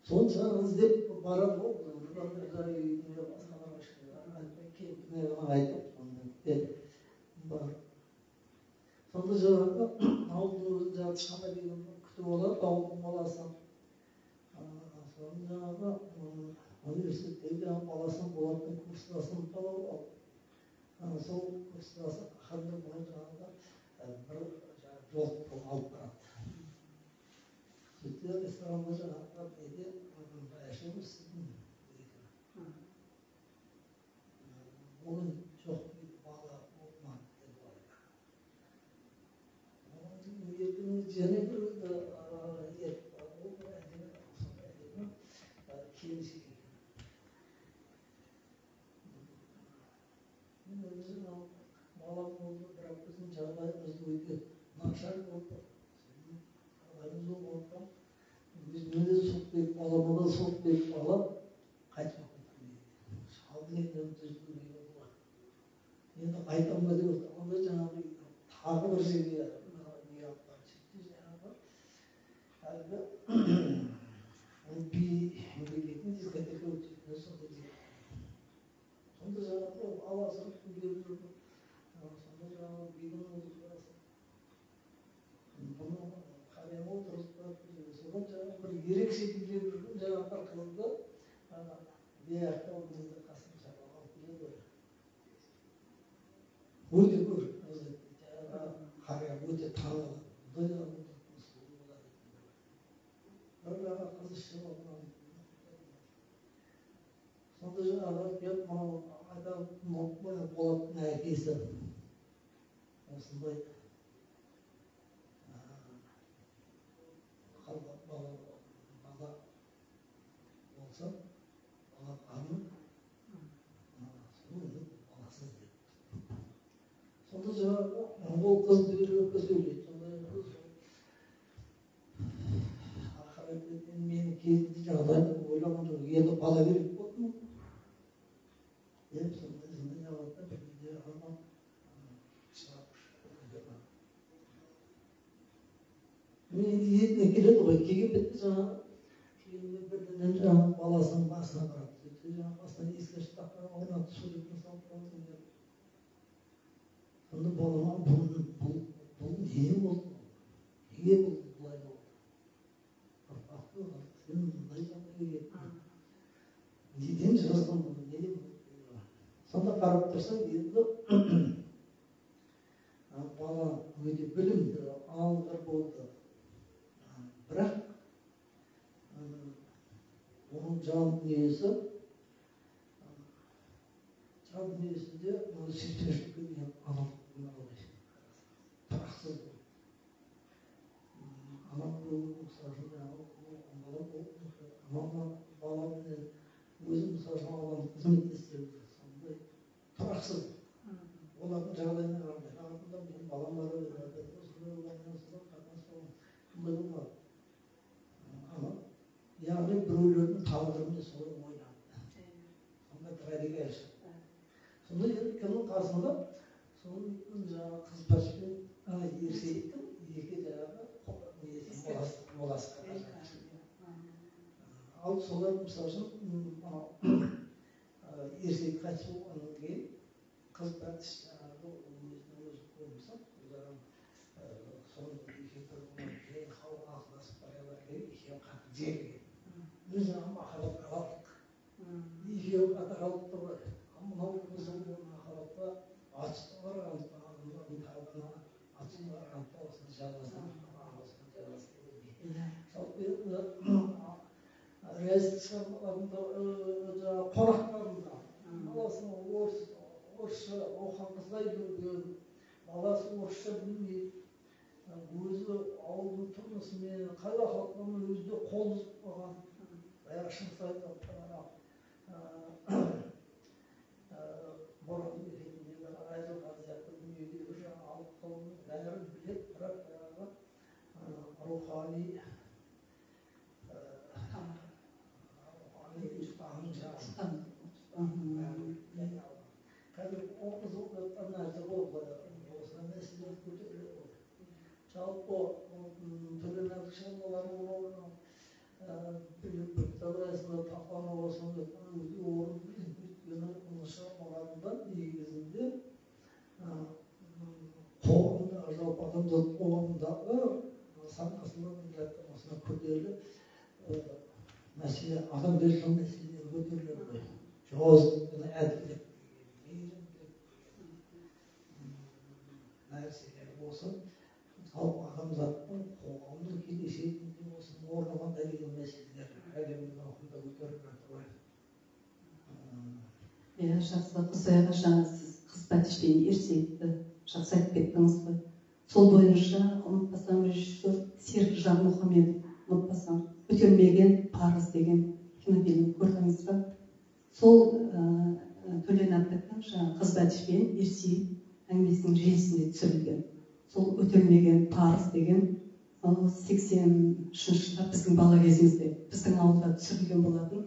Соны жаңағы іздеп барамын ғой, басқаларға айтпай, айтып, сонымен барып, сонда жаңағы ауылдың өзін жаңағы тышқанбай деген күтіп алады ауылдың баласы. Соны жаңағы университеттегі жаңағы баласын, Болаттың курстасын тауып алып, сол курстасы ақырында бұны жаңағы бір жолықтыруға алып барады. Сөйтсе, ресторанда жаңағы неде әшейін істейтін екен. Ол жоқ дейді, бала болмады деді. Ертеңіне және бір ертіп барады. Ол бір әдемі, сондай әдемі келіншек екен. Енді өзі бала болды, бірақ біздің жағдайымыз өте нашар болды. Жағдайымыз болғандықтан өзіме де суық тиіп, балама да суық тиіп, бала қайтыс болып кеткен дейді. Шалдың енді түзілу деген болады. Енді қайтамын ба деп отырғанда, жаңағы тағы бір жерге не алып барды. Сөйтті, жаңағы әлгі би билейтін, дискотека өтетін сондай жер. Сонда жаңағы аласұрып билеп жүрді. Сонда жаңағы бидің музыкасы бұны қарияға отырғызып қойып, содан жаңағы бір ерекше билеп жүрген жаңағы бір қызды бияқта бізді Қасым алып келеді ғой. Өте көрікті қыз еді. Жаңағы қария өте таңғалады, бұндай сұлу болады. Бір жаңағы қыз ішіп алған. Сонда жаңағы келіп мынау айтады, Болаттың әкесі осындай бала болса, бала арман, соны баласыз деп. Сонда жаңағы ол қыз сөйлейді. Сонда қыз менің кезінде жағдайымды ойлаған жоқ, енді бала керек болды ма деп сондай жағдайда бірде анау енді келеді ғой. Келген бетте жаңағы келгенде бірден жаңағы баласының басына барады. Сөйтсе жаңағы басына ескерткіш тақта орнатып суретін салып қойған. Сонда балама бұл не болды, неге бұл бұлай болды, ұрпақты сен мындай жағдайға кеттің, неден жаздың бұны, неден? Сонда қарап тұрса, енді бала өте білімді, алғыр болды, бірақ оның жан дүниесінде сүйіспеншілікке деген тұрақсыз болды. Анау мысалы үшін баламенен өзі мысалы үшін ауданның қызметтестері сондай тұрақсыз. Олардың жағдайына қарамай, артында менің балам бар, осындай олармен осындай қатынас болған, сондай болмады. Яғни біреулердің тағдырымен солай ойланды. Сондай трагедия шықты. Сонда енді кімнің қасында сол жаңағы Қыз Бәтішпен Ерсейіттің екі жаңағы несі моласы. Ал солар мысалы үшін Ерсейіт қайтыс болғаннан кейін Қыз Бәтіш жаңағы өзіне өзі қоймаса, соны екеуі бір кейін халық ақылдасып баяғыда екеуі қатты жерге. Біз жаңағы махаббат аралдық. Екеуі қатар алып тұр ғой. Мынау қызыл махаббатқа атысты қарағандықтан адамдардың тағдырына атысты қарағандықтан осыны жалғасына жалғасына. Жалпы реалистік шығармаларында жаңағы қонақтарында баласының орысша оқыған қызға үйленген, баласы орысша білмейді, өзі ауылдың тұрмысымен, қазақ халқының өзі де қол үзіп қалған. Баяғы Шыңғыс айтады, Боранды мекеніндегі айырылған сияқты дүниедегі жаңағы алып қалудың бәрін біледі, бірақ баяғы рухани ұстаным жағын. Қазір қызыл жатқан нәрсе ғой, осындай мәселелер көтеріледі ғой. Жалпы Төлен Әбдік шығармалары бір кітап аясында талқыланып осыны жатқан өте орынды, өйткені оның шығармаларында негізінде қоғамдағы, жалпы адамзат қоғамындағы сан ғасырлар жатқан осындай күрделі мәселе, адамгершілік мәселелері көтеріледі ғой. Жауыздық пен әділдік, мейірімділік нәрселер осы жалпы адамзаттың, қоғамның келешегінде осының орны қандай деген мәселелер әлемнің ауқымында көтеріліп жатыр ғой. Иә, жақсы. Құсай аға, жаңа сіз Қыз Бәтіш пен Ерсейітті жақсы айтып кеттіңіз ғой. Сол бойынша, ұмытпасам, режиссер Серік Жармұхамедов, ұмытпасам, «Өтелмеген парыз» деген кинофильм көрдіңіз ба? Сол Төлен Әбдіктің жаңағы Қыз Бәтіш пен Ерсейіт әңгімесінің желісінде түсірілген. Сол «Өтелмеген парыз» деген 83 жылда біздің бала кезімізде біздің ауылда түсірілген болатын.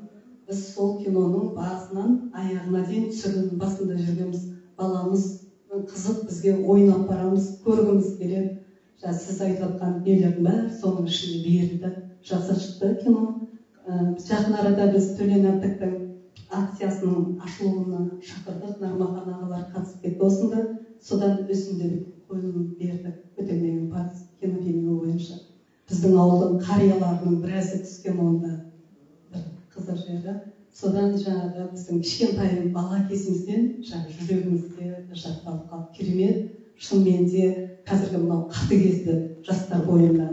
Біз сол киноның басынан аяғына дейін түсірілімнің басында жүргенбіз. Баламыз қызық, бізге ойнап барамыз, көргіміз келеді. Жаңа сіз айтып жатқан дүниелердің бәрі соның ішінде берілді. Жақсы шықты кино. Жақын арада біз Төлен Әбдіктің акциясының ашылуына шақырдық. Нармахан ағалар қатысып кетті осында. Содан үзінді қойылым бердік «Өтелмеген парыз» кинофильмі бойынша. Біздің ауылдың қарияларының біразы түскен онда, бір қызық жері. Содан жаңағы біздің кішкентай бала кезімізден жаңағы жүрегімізде жатталып қалып, керемет. Шынымен де қазіргі мынау қатыгездік жастар бойында,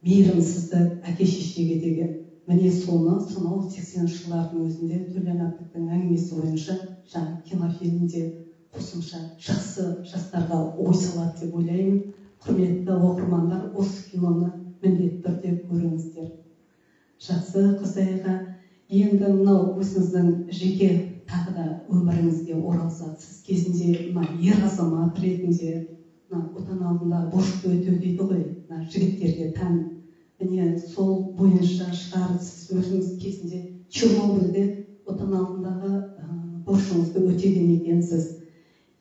мейірімсіздік, әке шешеге деген Міне соны сонау 80-ші жылдардың өзінде Төлен Әбдіктің әңгімесі бойынша жаңа кинофильмде қосымша жақсы жастарға ой салады деп ойлаймын. Құрметті оқырмандар, осы киноны міндетті түрде көріңіздер. Жақсы, Қосай аға, енді мынау өзіңіздің жеке тағы да өміріңізге оралсақ, сіз кезінде мына ер азамат ретінде мына Отан алдында борышты өтеу дейді ғой, мына жігіттерге тән. Міне сол бойынша шығар, сіз өзіңіз кезінде Чернобыльде Отан алдындағы борышыңызды өтеген екенсіз.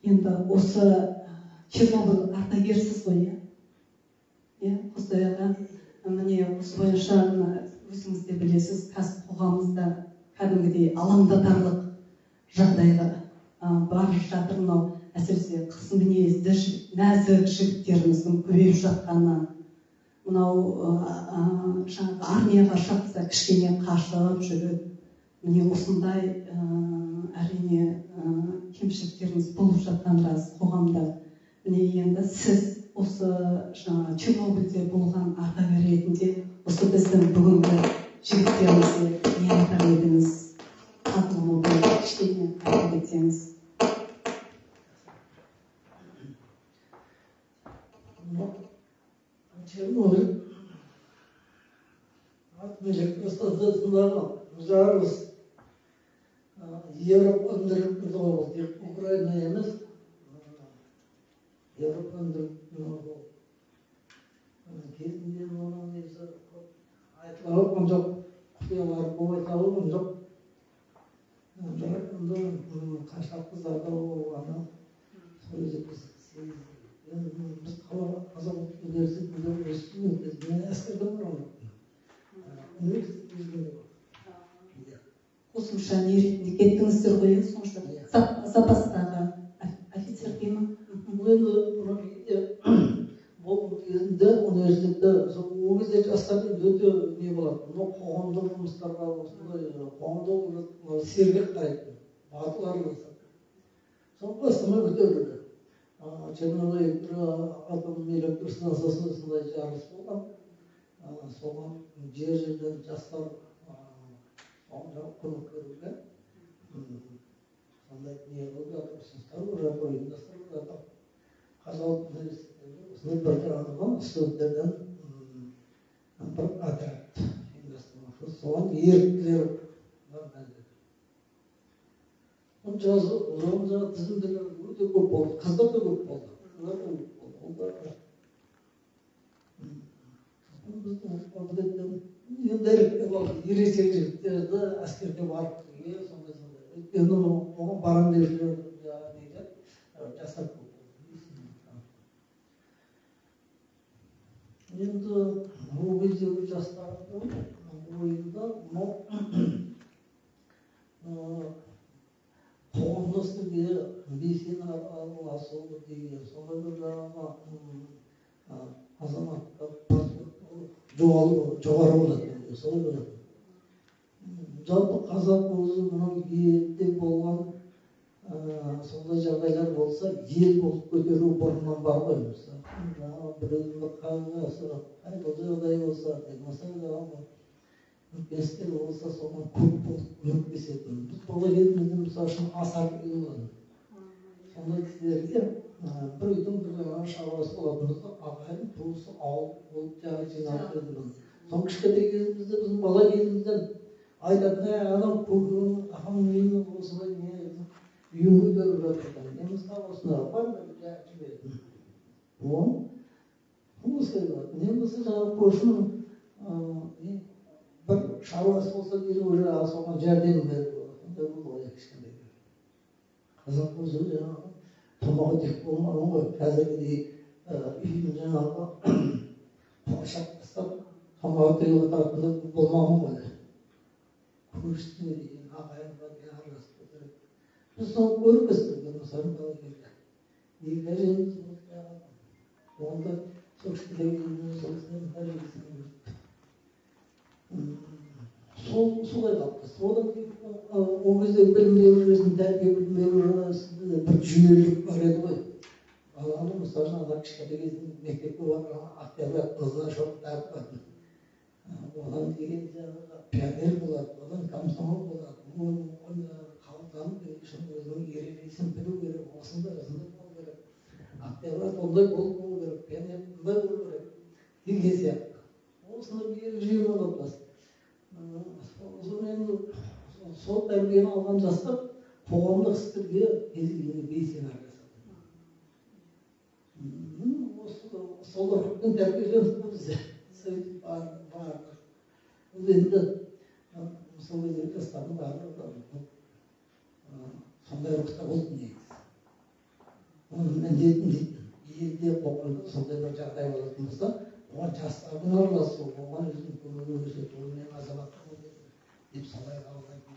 Енді осы Чернобыль ардагерсіз ғой, иә? Иә, Қосай аға, міне осы бойынша өзіңіз де білесіз, қазір қоғамымызда кәдімгідей алаңдатарлық жағдайға барып жатыр. Мынау әсіресе қыз мінезді нәзік жігіттеріміздің көбейіп жатқаны, мынау жаңағы армияға шақырса кішкене қашып жүріп, міне осындай әрине кемшіліктеріміз болып жатқан рас қоғамда. Міне енді сіз осы жаңа Чернобыльде болған ардагер ретінде осы біздің бүгінгі жігіттерімізге не айтар едіңіз? Талқылауды кішкене айта кетсеңіз. Чернобыль атом электр станциясындағы жарылыс Еуропаны дүрліктірді ғой, ол тек Украина емес, Еуропаны дүрліктірді ол. Кезінде оның несі айтыла қойған жоқ, құпиялары көп айтыла қойған жоқ. Бірақ енді қашақ қыздар да болғаны сол кезде біз Қазақ ұлттық университетінде студент кезінде мен әскерде барған жоқпын. Университет кезінде. Қосымша не ретінде кеттіңіздер ғой, сонша запастағы офицер дей ма? Енді бұл кезінде университетте ол кезде жастар өте не болады, мынау қоғамдық жұмыстарға, осындай қоғамдық сергек қарайтын, батыл араласатын. Сол бастама көтерілді. Чернобыль атом электр станциясында осындай жарылыс болған. Соған жер жерден жастар көмек беруге сондай не қылып жатыр, ұсыныстар болып жатыр, ұйымдастырып жатыр. Қазақ ұлттық университетінде осындай бір жаңағы студенттерден бір отряд ұйымдастырмақшы. Соған еріктілер оның тізімдер өте көп болды, қыздар да көп болды, қыздар да көп болды. Ол да біздің қабілеттен енді іріктеп алды, ересек жігіттерді әскерге барып келген, сондай сондай. Өйткені оған барам деушілер неде жастар көп болды. Енді ол кездегі жастардың ойында мынау қоғамдық істерге белсене араласу деген сондай бір жаңағы азаматтық жоғары болады, солай болады. Жалпы қазақ өзі мынау елде болған сондай жағдайлар болса, ел болып көтеру бұрыннан бар ғой. Мысалы, жаңағы біреудің бір қайғысы, қайғылы жағдай болса, болмаса жаңағы үлкен істер болса, соған көп болып көмектесетін. Біз бала кезімізде мысалы үшін асар үй болатын. Сондай кісілерге бір үйдің бір жаңағы шаруасы болатын болса, ағайын, туысы, ауыл болып жаңағы жиналып келетін. Сол кішкентай кезімізде, біздің бала кезімізден айтатын, анау көкем, ағам үйінің осындай не үйін көтеріп жатыр екен. Не мысалы осындай барма деп жаңағы жіберетін. Осылай болатын. Не болса жаңағы көршінің бір шаруасы болса, дереу жаңағы соған жәрдем беру. Сондай болды ғой кішкентай. Қазақ өзі жаңағы томаға тек болмаған ғой. Қазіргідей үйін жаңағы қоршап тастап томаға тегіп отыратындай болмаған ғой. Көршісіне деген ағайынға деген араласып отырып. Біз соны көріп өстік, мысалы, бала кезде. Екі әжеміз болды жаңағы. Онда сол кішкентай кезімізде сол кісінің тәрбиесін көрдік. Солай қалыптасты. Одан кейін ол кезде білім беру жүйесінде, тәрбие білім беру жүйесінде бір жүйелілік бар еді ғой. Баланы мысалы үшін ана кішкентай кезінде мектепке барған октябрь қызына шоқ тағып қоятын. Одан кейін жаңағы пионер болады, одан комсомол болады. Оны қабылданып үшін өзінің ережесін білу керек, осындай осындай болу керек, октябрят ондай болу керек, пионер мындай болу керек деген сияқты. Осындай бір ережемен қалыптасты. Соны енді сол тәрбиені алған жастар қоғамдық істерге белсене араласады. Осы сол рухпен тәрбиелендік қой біз. Сөйтіп бардық. Бұл енді сол кездегі жастардың барлығы сондай рухта болды негізі. Оның міндетін дейтін елде, қоғамда сондай бір жағдай болатын болса, оған жастардың араласуы, оған өзінің көмегін көрсету, ол менің азаматтық міндетім деп солай қабылдайтын.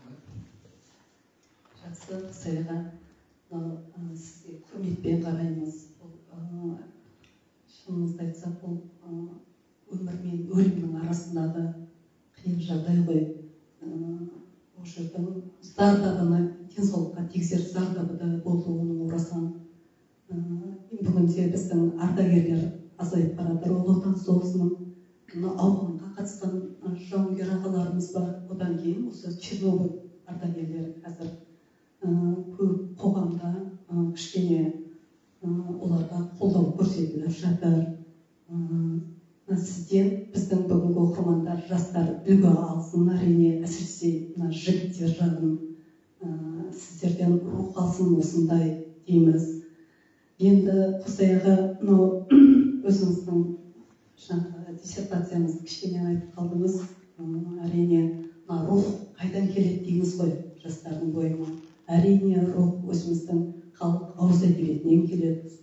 Жақсы, Қосай аға, сізге құрметпен қараймыз. Бұл, шынымызды айтсақ, бұл өмір мен өлімнің арасындағы қиын жағдай ғой. Ол жердің зардабына, денсаулыққа тигізер зардабы да болды оның орасан. Бүгінде біздің ардагерлер азайып баратыр. Ұлы Отан соғысының Ауғанға қатысқан жауынгер ағаларымыз бар. Одан кейін осы Чернобыль ардагерлері қазір көп қоғамда кішкене оларға қолдау көрсетіліп жатыр. Сізден біздің бүгінгі оқырмандар, жастар үлгі алсын, әрине, әсіресе мына жігіттер жағын сіздерден рух алсын осындай дейміз. Енді Қосай аға, мынау өзіңіздің жаңағы диссертацияңызды кішкене айтып қалдыңыз. Әрине, мына рух қайдан келеді дейміз ғой жастардың бойына. Әрине, рух өзіміздің халық ауыз әдебиетінен келеді,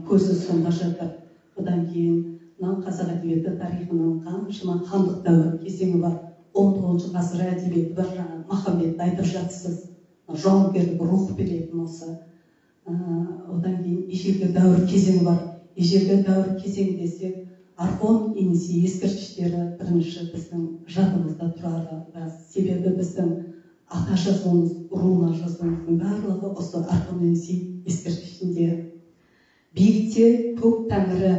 көзі сонда жатыр. Одан кейін мынау қазақ әдебиеті тарихының қаншама хандық дәуір кезеңі бар, 19 ғасыр әдебиеті бар, жаңа Махамбетті айтып жатсыз, жауынгерлік рух беретін осы. Одан кейін ежелгі дәуір кезеңі бар. Ежелгі дәуір кезеңі десек, Орхон Енисей ескерткіштері бірінші біздің жадымызда тұрары рас. Себебі біздің ата жазуымыз, руна жазуымыздың барлығы осы Орхон Енисей ескерткішінде. Биікте көк тәңірі,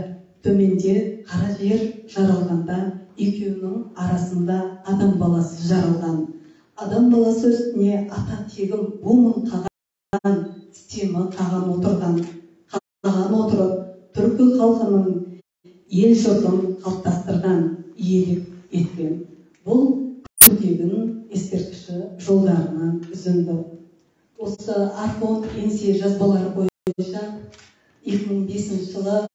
төменде қара жер жаралғанда, екеуінің арасында адам баласы жаралған. Адам баласы үстіне ата тегім бумын қаған, тістемі қаған отырған. Қаған отырып, түркі халқының ел жұртын қалыптастырған, иелік еткен. Бұл Күлтегін ескерткіші жолдарынан үзінді. Осы Орхон Енисей жазбалары бойынша 2005 жылы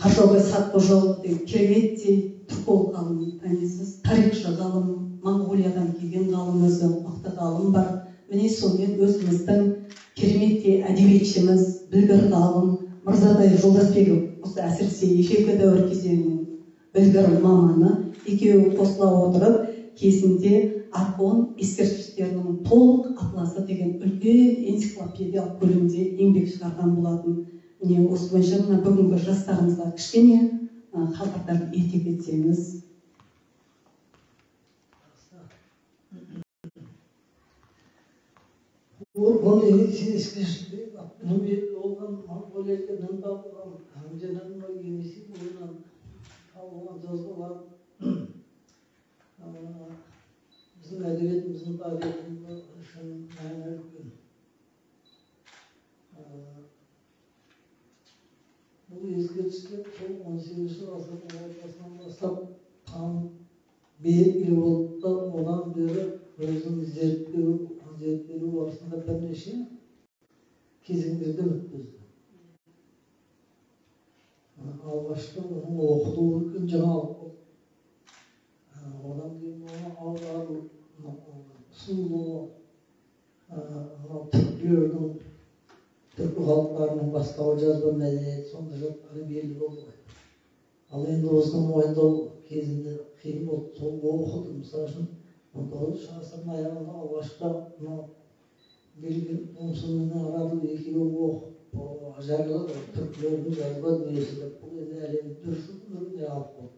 Қаржаубай Сартқожаұлы деген кереметтей түрколог ғалым танисыз, тарихшы ғалым, Моңғолиядан келген ғалым, өзі мықты ғалым бар. Міне сонымен өзіміздің кереметтей әдебиетшіміз, білгір ғалым Мырзатай Жолдасбеков, осы әсіресе ежелгі дәуір кезеңінің білгір маманы, екеуі қосыла отырып, кезінде Орхон ескерткіштерінің толық атласы деген үлкен энциклопедиялық көлемде еңбек шығарған болатын. Міне осы бойынша мына бүгінгі жастарымызға кішкене хабардар ете кетсеңіз. Орхон Енисей ескерткіштері белгілі болған Моңғолия жерінен табылған, және мына Енисей бойынан табылған жазбалар біздің әдебиетіміздің тарихы үшін мәні үлкен. Бұл ескерткіштер сол 18 ғасырдың ортасынан бастап там белгілі болды да, одан бері өзінің зерттелу барысында бірнеше кезеңдерден өткізді. Алғашқы оның оқылуы үлкен жаңалық болды. Одан кейін оны аудару, ұсынылуы, мынау түркілердің, түркі халықтарының бастауы жазба мәдениеті сондай жаттары белгілі болды ғой. Ал енді осыны мойындау кезінде қиын болды. Сол оқылды, мысалы үшін, 19 ғасырдың аяғында алғашқы мынау Белгін Томсонмен Радл екеуі оқып жариялады түркілердің жазба дүниесі деп. Бұл енді әлемді дүр сілкіндірген жаңалық болды.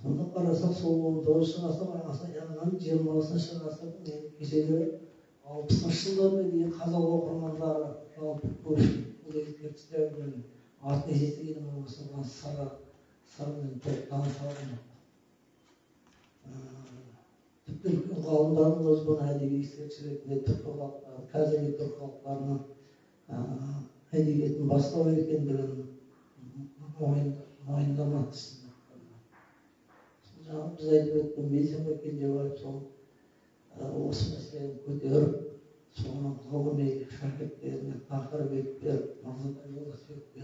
Сонда қарасақ, сол 19 ғасырдың аяғынан 20 ғасырдың енді кешегі 60 жылдарына дейін қазақ оқырмандары жалпы көпшілік бұл ескерткіштердің атын естігені болмаса оған сырмен толық таныса алған жоқ. Тіпті үлкен ғалымдардың өзі бұны әдеби ескерткіш ретінде түркі халықтары, қазіргі түркі халықтарының әдебиетін бастау екендігін мойындамады. Жаңа біз айтып өткен Бейсенбай Кенжебаев сол осы мәселені көтеріп, соның ғылыми шәкірттеріне тақырып етіп беріп, Мырзатай Жолдасбековке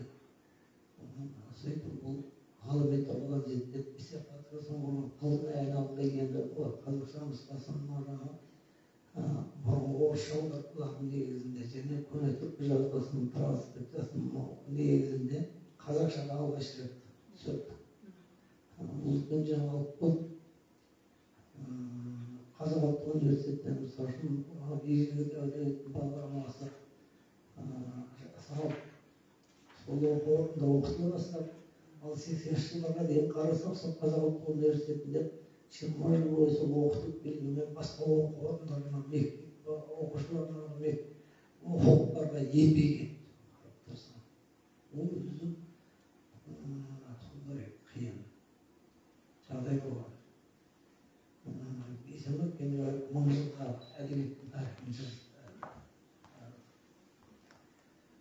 сөйтіп бұл ғылыми тұрғыдан зерттеп, диссертациясын ғылыми айналымға енді қазақша нұсқасын жаңағы бұрынғы орысша аудармалардың негізінде және көне түркі жазбасының транскрипциясының негізінде қазақшаға алғаш рет түсірді. Бұл үлкен жаңалық болды. Қазақ ұлттық университетінде мысалы үшін ежелгі әдебиеттің бағдарламасы жасалып, сол оқу орнында оқытыла бастады. Ал 80-ші жылдарға дейін қарасақ, сол Қазақ ұлттық университетінде 20 жыл бойы сол оқытылып келгенмен басқа оқу орындарына, мектеп оқушыларына, оқулықтарға енбеген. Қарап тұрсаң, ол өзі сондай қиын жағдай болған. Бейсенбай Кенжебаев 1000 жылға әдебиеттің тарихын жазды.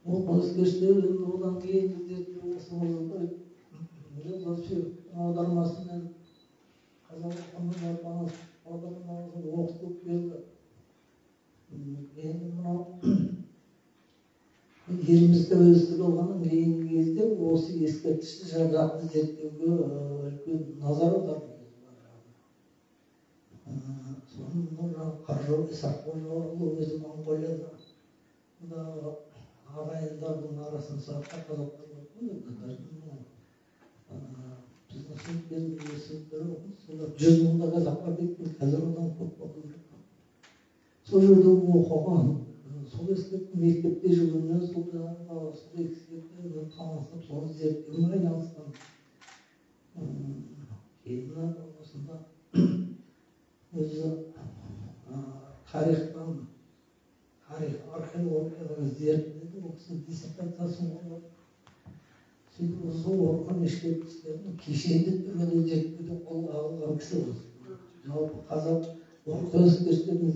Ол ескерткіштер енді одан кейінгі зерттеу осы Мырзатай Жолдасбековтің аудармасымен қазақ аудармасы оқытылып келді. Енді мынау еліміз тәуелсіздік алғаннан кейінгі кезде осы ескерткішті жан-жақты зерттеуге үлкен назар аударды. Соны мынау Исаққожаұлы өзі Моңғолияда ағайындардың арасында саққа қазақтар бар ғой, біздің студенттеріміз солар 100 мыңда қазақ бар дейтін, қазір одан көп болу керек. Сол жерде оқыған, сол ескерткіш мектепте жүргеннен сол жаңағы сол ескерткіштермен танысып, соны зерттеумен айналысқан. Кейін осында өзі тарихтан, тарих археологиядан зерттеді, ол кісі диссертациясын қорғап, сөйтіп осы Орхон ескерткіштерін кешенді түрде зерттеуді қолға алған кісі осы. Жалпы қазақ Орхон ескерткіштерін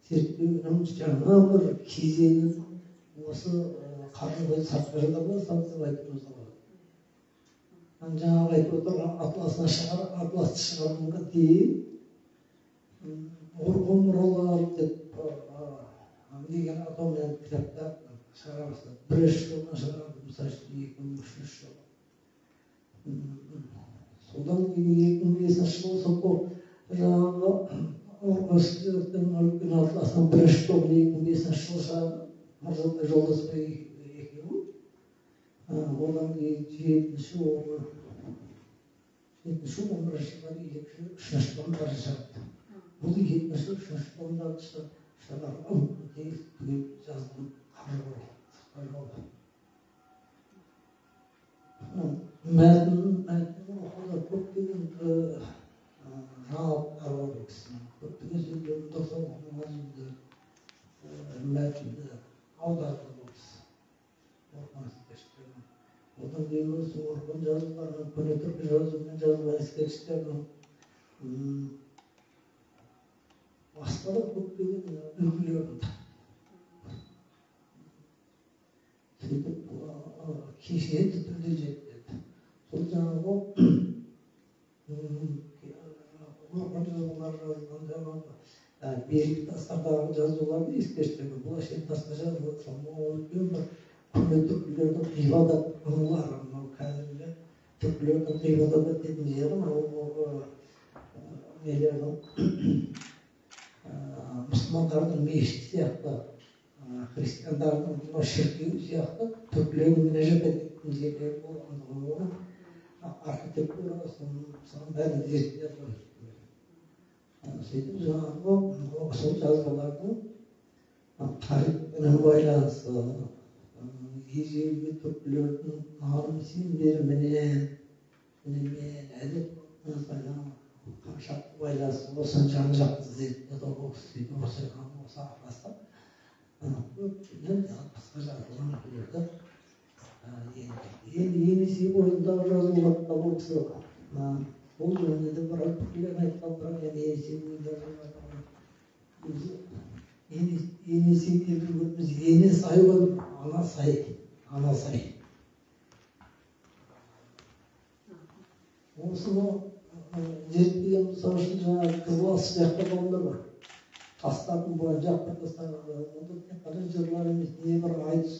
зерттеудің жаңа бір кезеңін осы Қаржыбай Сартқожада бастады деп айтуымызға болады. Жаңағы айтып отырған атласты шығарғанға дейін Орхон мұралары деп деген атаумен кітаптар шығара бастады. Бірінші жылдан шығарды, мысалы үшін 2003 жылы. Содан кейін 2005 жылы сол жаңағы Орхон ескерткіштерінің үлкен атласының бірінші тобын 2005 жылы шығарды. Мырзатай Жолдасбек екеуі. Одан кейін жетінші, 11-ші жылдары екінші, үшінші томдары шығарды. Бұл екінші, үшінші томдарды шығарған түгел жазған Қаржыбай. Мәтін оқуда көптеген жаңалықтар бар бұл кісінің. Көптеген сөздерін дұрыс оқымаған мәтінді аударды бұл кісі. Орхон ескерткіштерінің. Одан кейін осы Орхон жазуларының, көне түркі жазуымен жазылған ескерткіштерінің басқа да көптеген үлгілерін тапты. Сөйтіп кешенді түрде зерттеді. Сол жаңағы Орхон жазулары жазылған жаңағы белгі тастардағы жазуларды ескерткіштер, бұл әшейін тасқа жазылып, үлкен бір көне түркілердің ғибадат мұралары, мынау қазіргі түркілердің ғибадат ететін жері мынау нелердің мұсылмандардың мешіті сияқты, христиандардың мынау шіркеуі сияқты түркілердің мінәжат ететін жерлері болғандығын, оның архитектурасын соның бәрін зерттеді. Сөйтіп жаңағы сол жазбалардың тарихпенен байланысы, ежелгі түркілердің наным сенімдеріменен, дінімен, әдет ғұрпымен қаншалықты байланысы, осыны жан жақты зерттеді ол кісі. Сөйтіп осы атласта көптеген басқа жазылған үлгілерді енді Енисей бойындағы жазуларда бұл кісі Сол жөнінде де біраз пікірлерін айтқан, бірақ енді Енисей бойында Енисей деп жүргеніміз Ене сай ғой, ана сай, ана сай. Осыны зерттеген, мысалы үшін, жаңағы Қызыласып жақта ғалымдар бар. Тастардың былай жақта тастаған, онда тек қана жырлар емес, небір айтыс,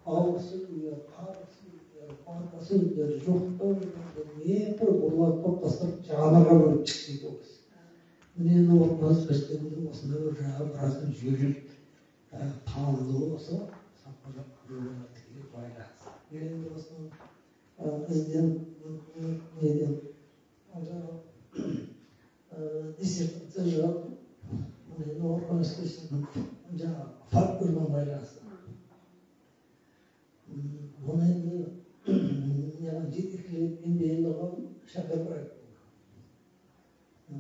ауыз сөздер, қара сөздер, бата сөздер, жоқтау, небір оларды топтастырып жанрға бөліп шықты дейді ол кісі. Міне, енді Орхон ескерткіштерінде осындай бір жаңағы біраз жүйелі танымды осы тікелей байланысты. Енді осының ізденіп неден жаңағы диссертация жазып, енді Орхон ескерткіштерінің жаңағы фольклормен байланысты. Бұны енді маған жетекшілік белгілі ғалым Шәкірбаев болды.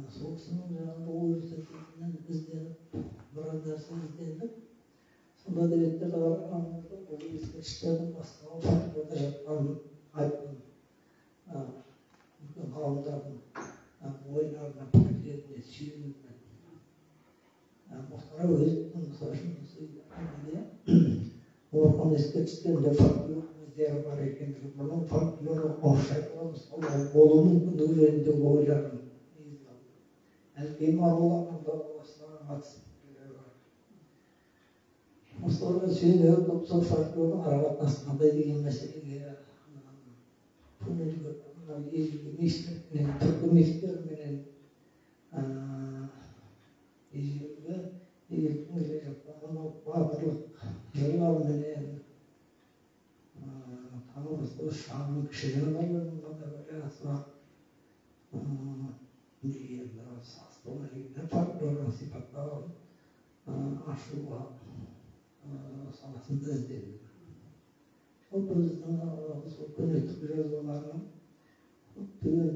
Сол кісінің жаңағы университетінен ізденіп, біраз нәрсе іздендік. Сонда әдебиеттерді қарағанымызда бұл ескерткіштердің бастауы фольклорда жатқанын айтқан үлкен ғалымдардың ойларына, пікірлеріне сүйеніп. Мұхтар Әуезовтің, мысалы үшін, осы Орхон ескерткіштерінде фольклор іздері бар екендігі, бұның фольклоры ұқсайтын мысалы болуы мүмкіндігі жөнінде ойларын негізге алды. Әлкей Марғұланның да осыған қатысты пікірлері бар. Осыларға сүйене отырып, сол фольклордың арақатынасы қандай деген мәселеге, ежелгі мифтерменен, түркі мифтеріменен, ежелгі ежелден келе жатқан мынау батырлық жырларменен, тағы басқа шағын кіші жанрлармен қандай байланысы бар деген фольклордың сипаттауын ашуға саласында іздендім. Жалпы біздің сол көне түркі жазбаларының көптеген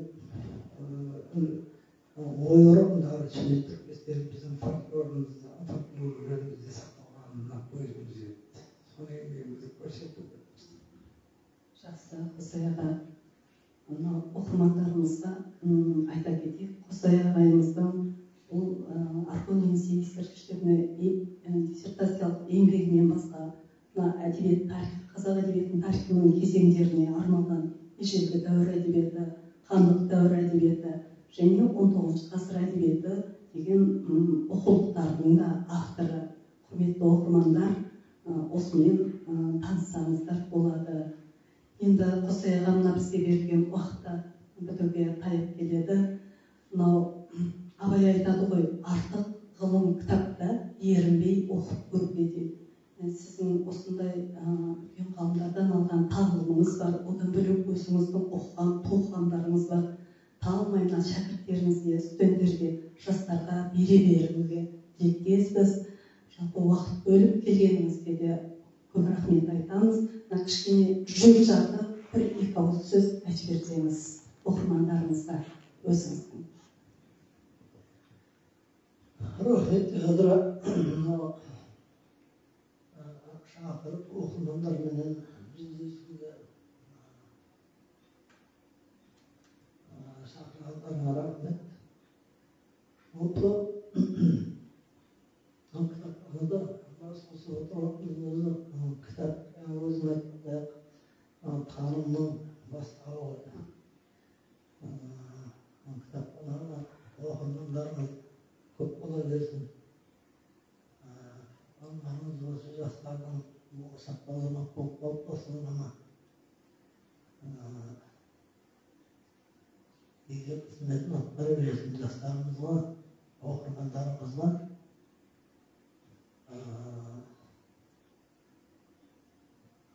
ой ұрандары, сөз тіркестері біздің фольклорымызда, фольклорымызда сақталғанына көзіміз жетті. Соны еңбегімізді көрсету керекпіз. Жақсы, Қосай аға, мынау оқырмандарымызға айта кетейік, Қосай ағайымыздың бұл Орхон Енисей ескерткіштеріне диссертациялық еңбегінен басқа мына әдебиет тарих, қазақ әдебиетінің тарихының кезеңдеріне арналған ежелгі дәуір әдебиеті, хандық дәуір әдебиеті және 19 ғасыр әдебиеті деген оқулықтардың да авторы. Құрметті оқырмандар, осымен таныссаңыздар болады. Енді Қосай аға, мына бізге берілген уақытта бітуге таяп келеді. Мынау Абай айтады ғой, артық ғылым кітапта ерінбей оқып көруге дейді. Сіздің осындай үлкен ғалымдардан алған тағылымыңыз бар, одан бөлек өзіңіздің оқыған, тоқығандарыңыз бар. Талмай мына шәкірттеріңізге, студенттерге, жастарға бере беруге тілектеспіз. Жалпы уақыт бөліп келгеніңізге де көп рахмет айтамыз. Мына кішкене жүрек жарды бір екі ауыз сөз айтып берсеңіз оқырмандарыңызға өзіңіздің. Рахмет, Жадыра. Шақырып оқырмандарменен жүздесуге шақырғандарыңа рахмет. Жалпы кітапханада бас қосып отырғанымыздың өзі кітап, өзім айтқандай, танымның бастауы. Кітапханада оқырмандарыңыз көп бола берсін. Ғалымдарымыз осы жастардың болашақта азамат болып қалыптасуына игі қызметін атқара берсін. Жастарымызға, оқырмандарымызға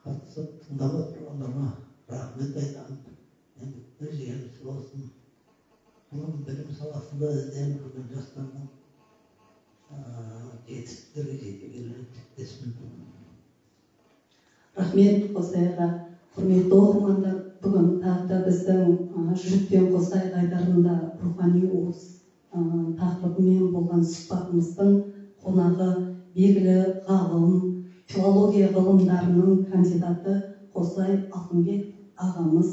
қатысып тыңдап отырғандарына рахмет айтамын. Еңбектер жемісті болсын. Ғылым білім саласында ізденіп жүрген жастардың жетістіктерге жете беруіне тілектеспін. Рахмет, Қосай аға. Құрметті оқырмандар, бүгін тағы да біздің Жүректен Қосай айдарында рухани уыз тақырыбымен болған сұхбатымыздың қонағы белгілі ғалым, филология ғылымдарының кандидаты Қосай Алтынбек ағамыз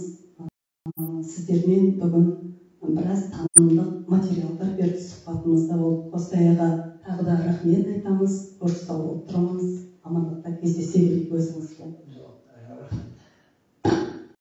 сіздермен бүгін Біраз танымдық материалдар берді, сұхбатымызда болды. Қостай аға, тағы да рахмет айтамыз. Қош, сау болып тұрыңыз, амандықта кездесе берейік өзіңізбен.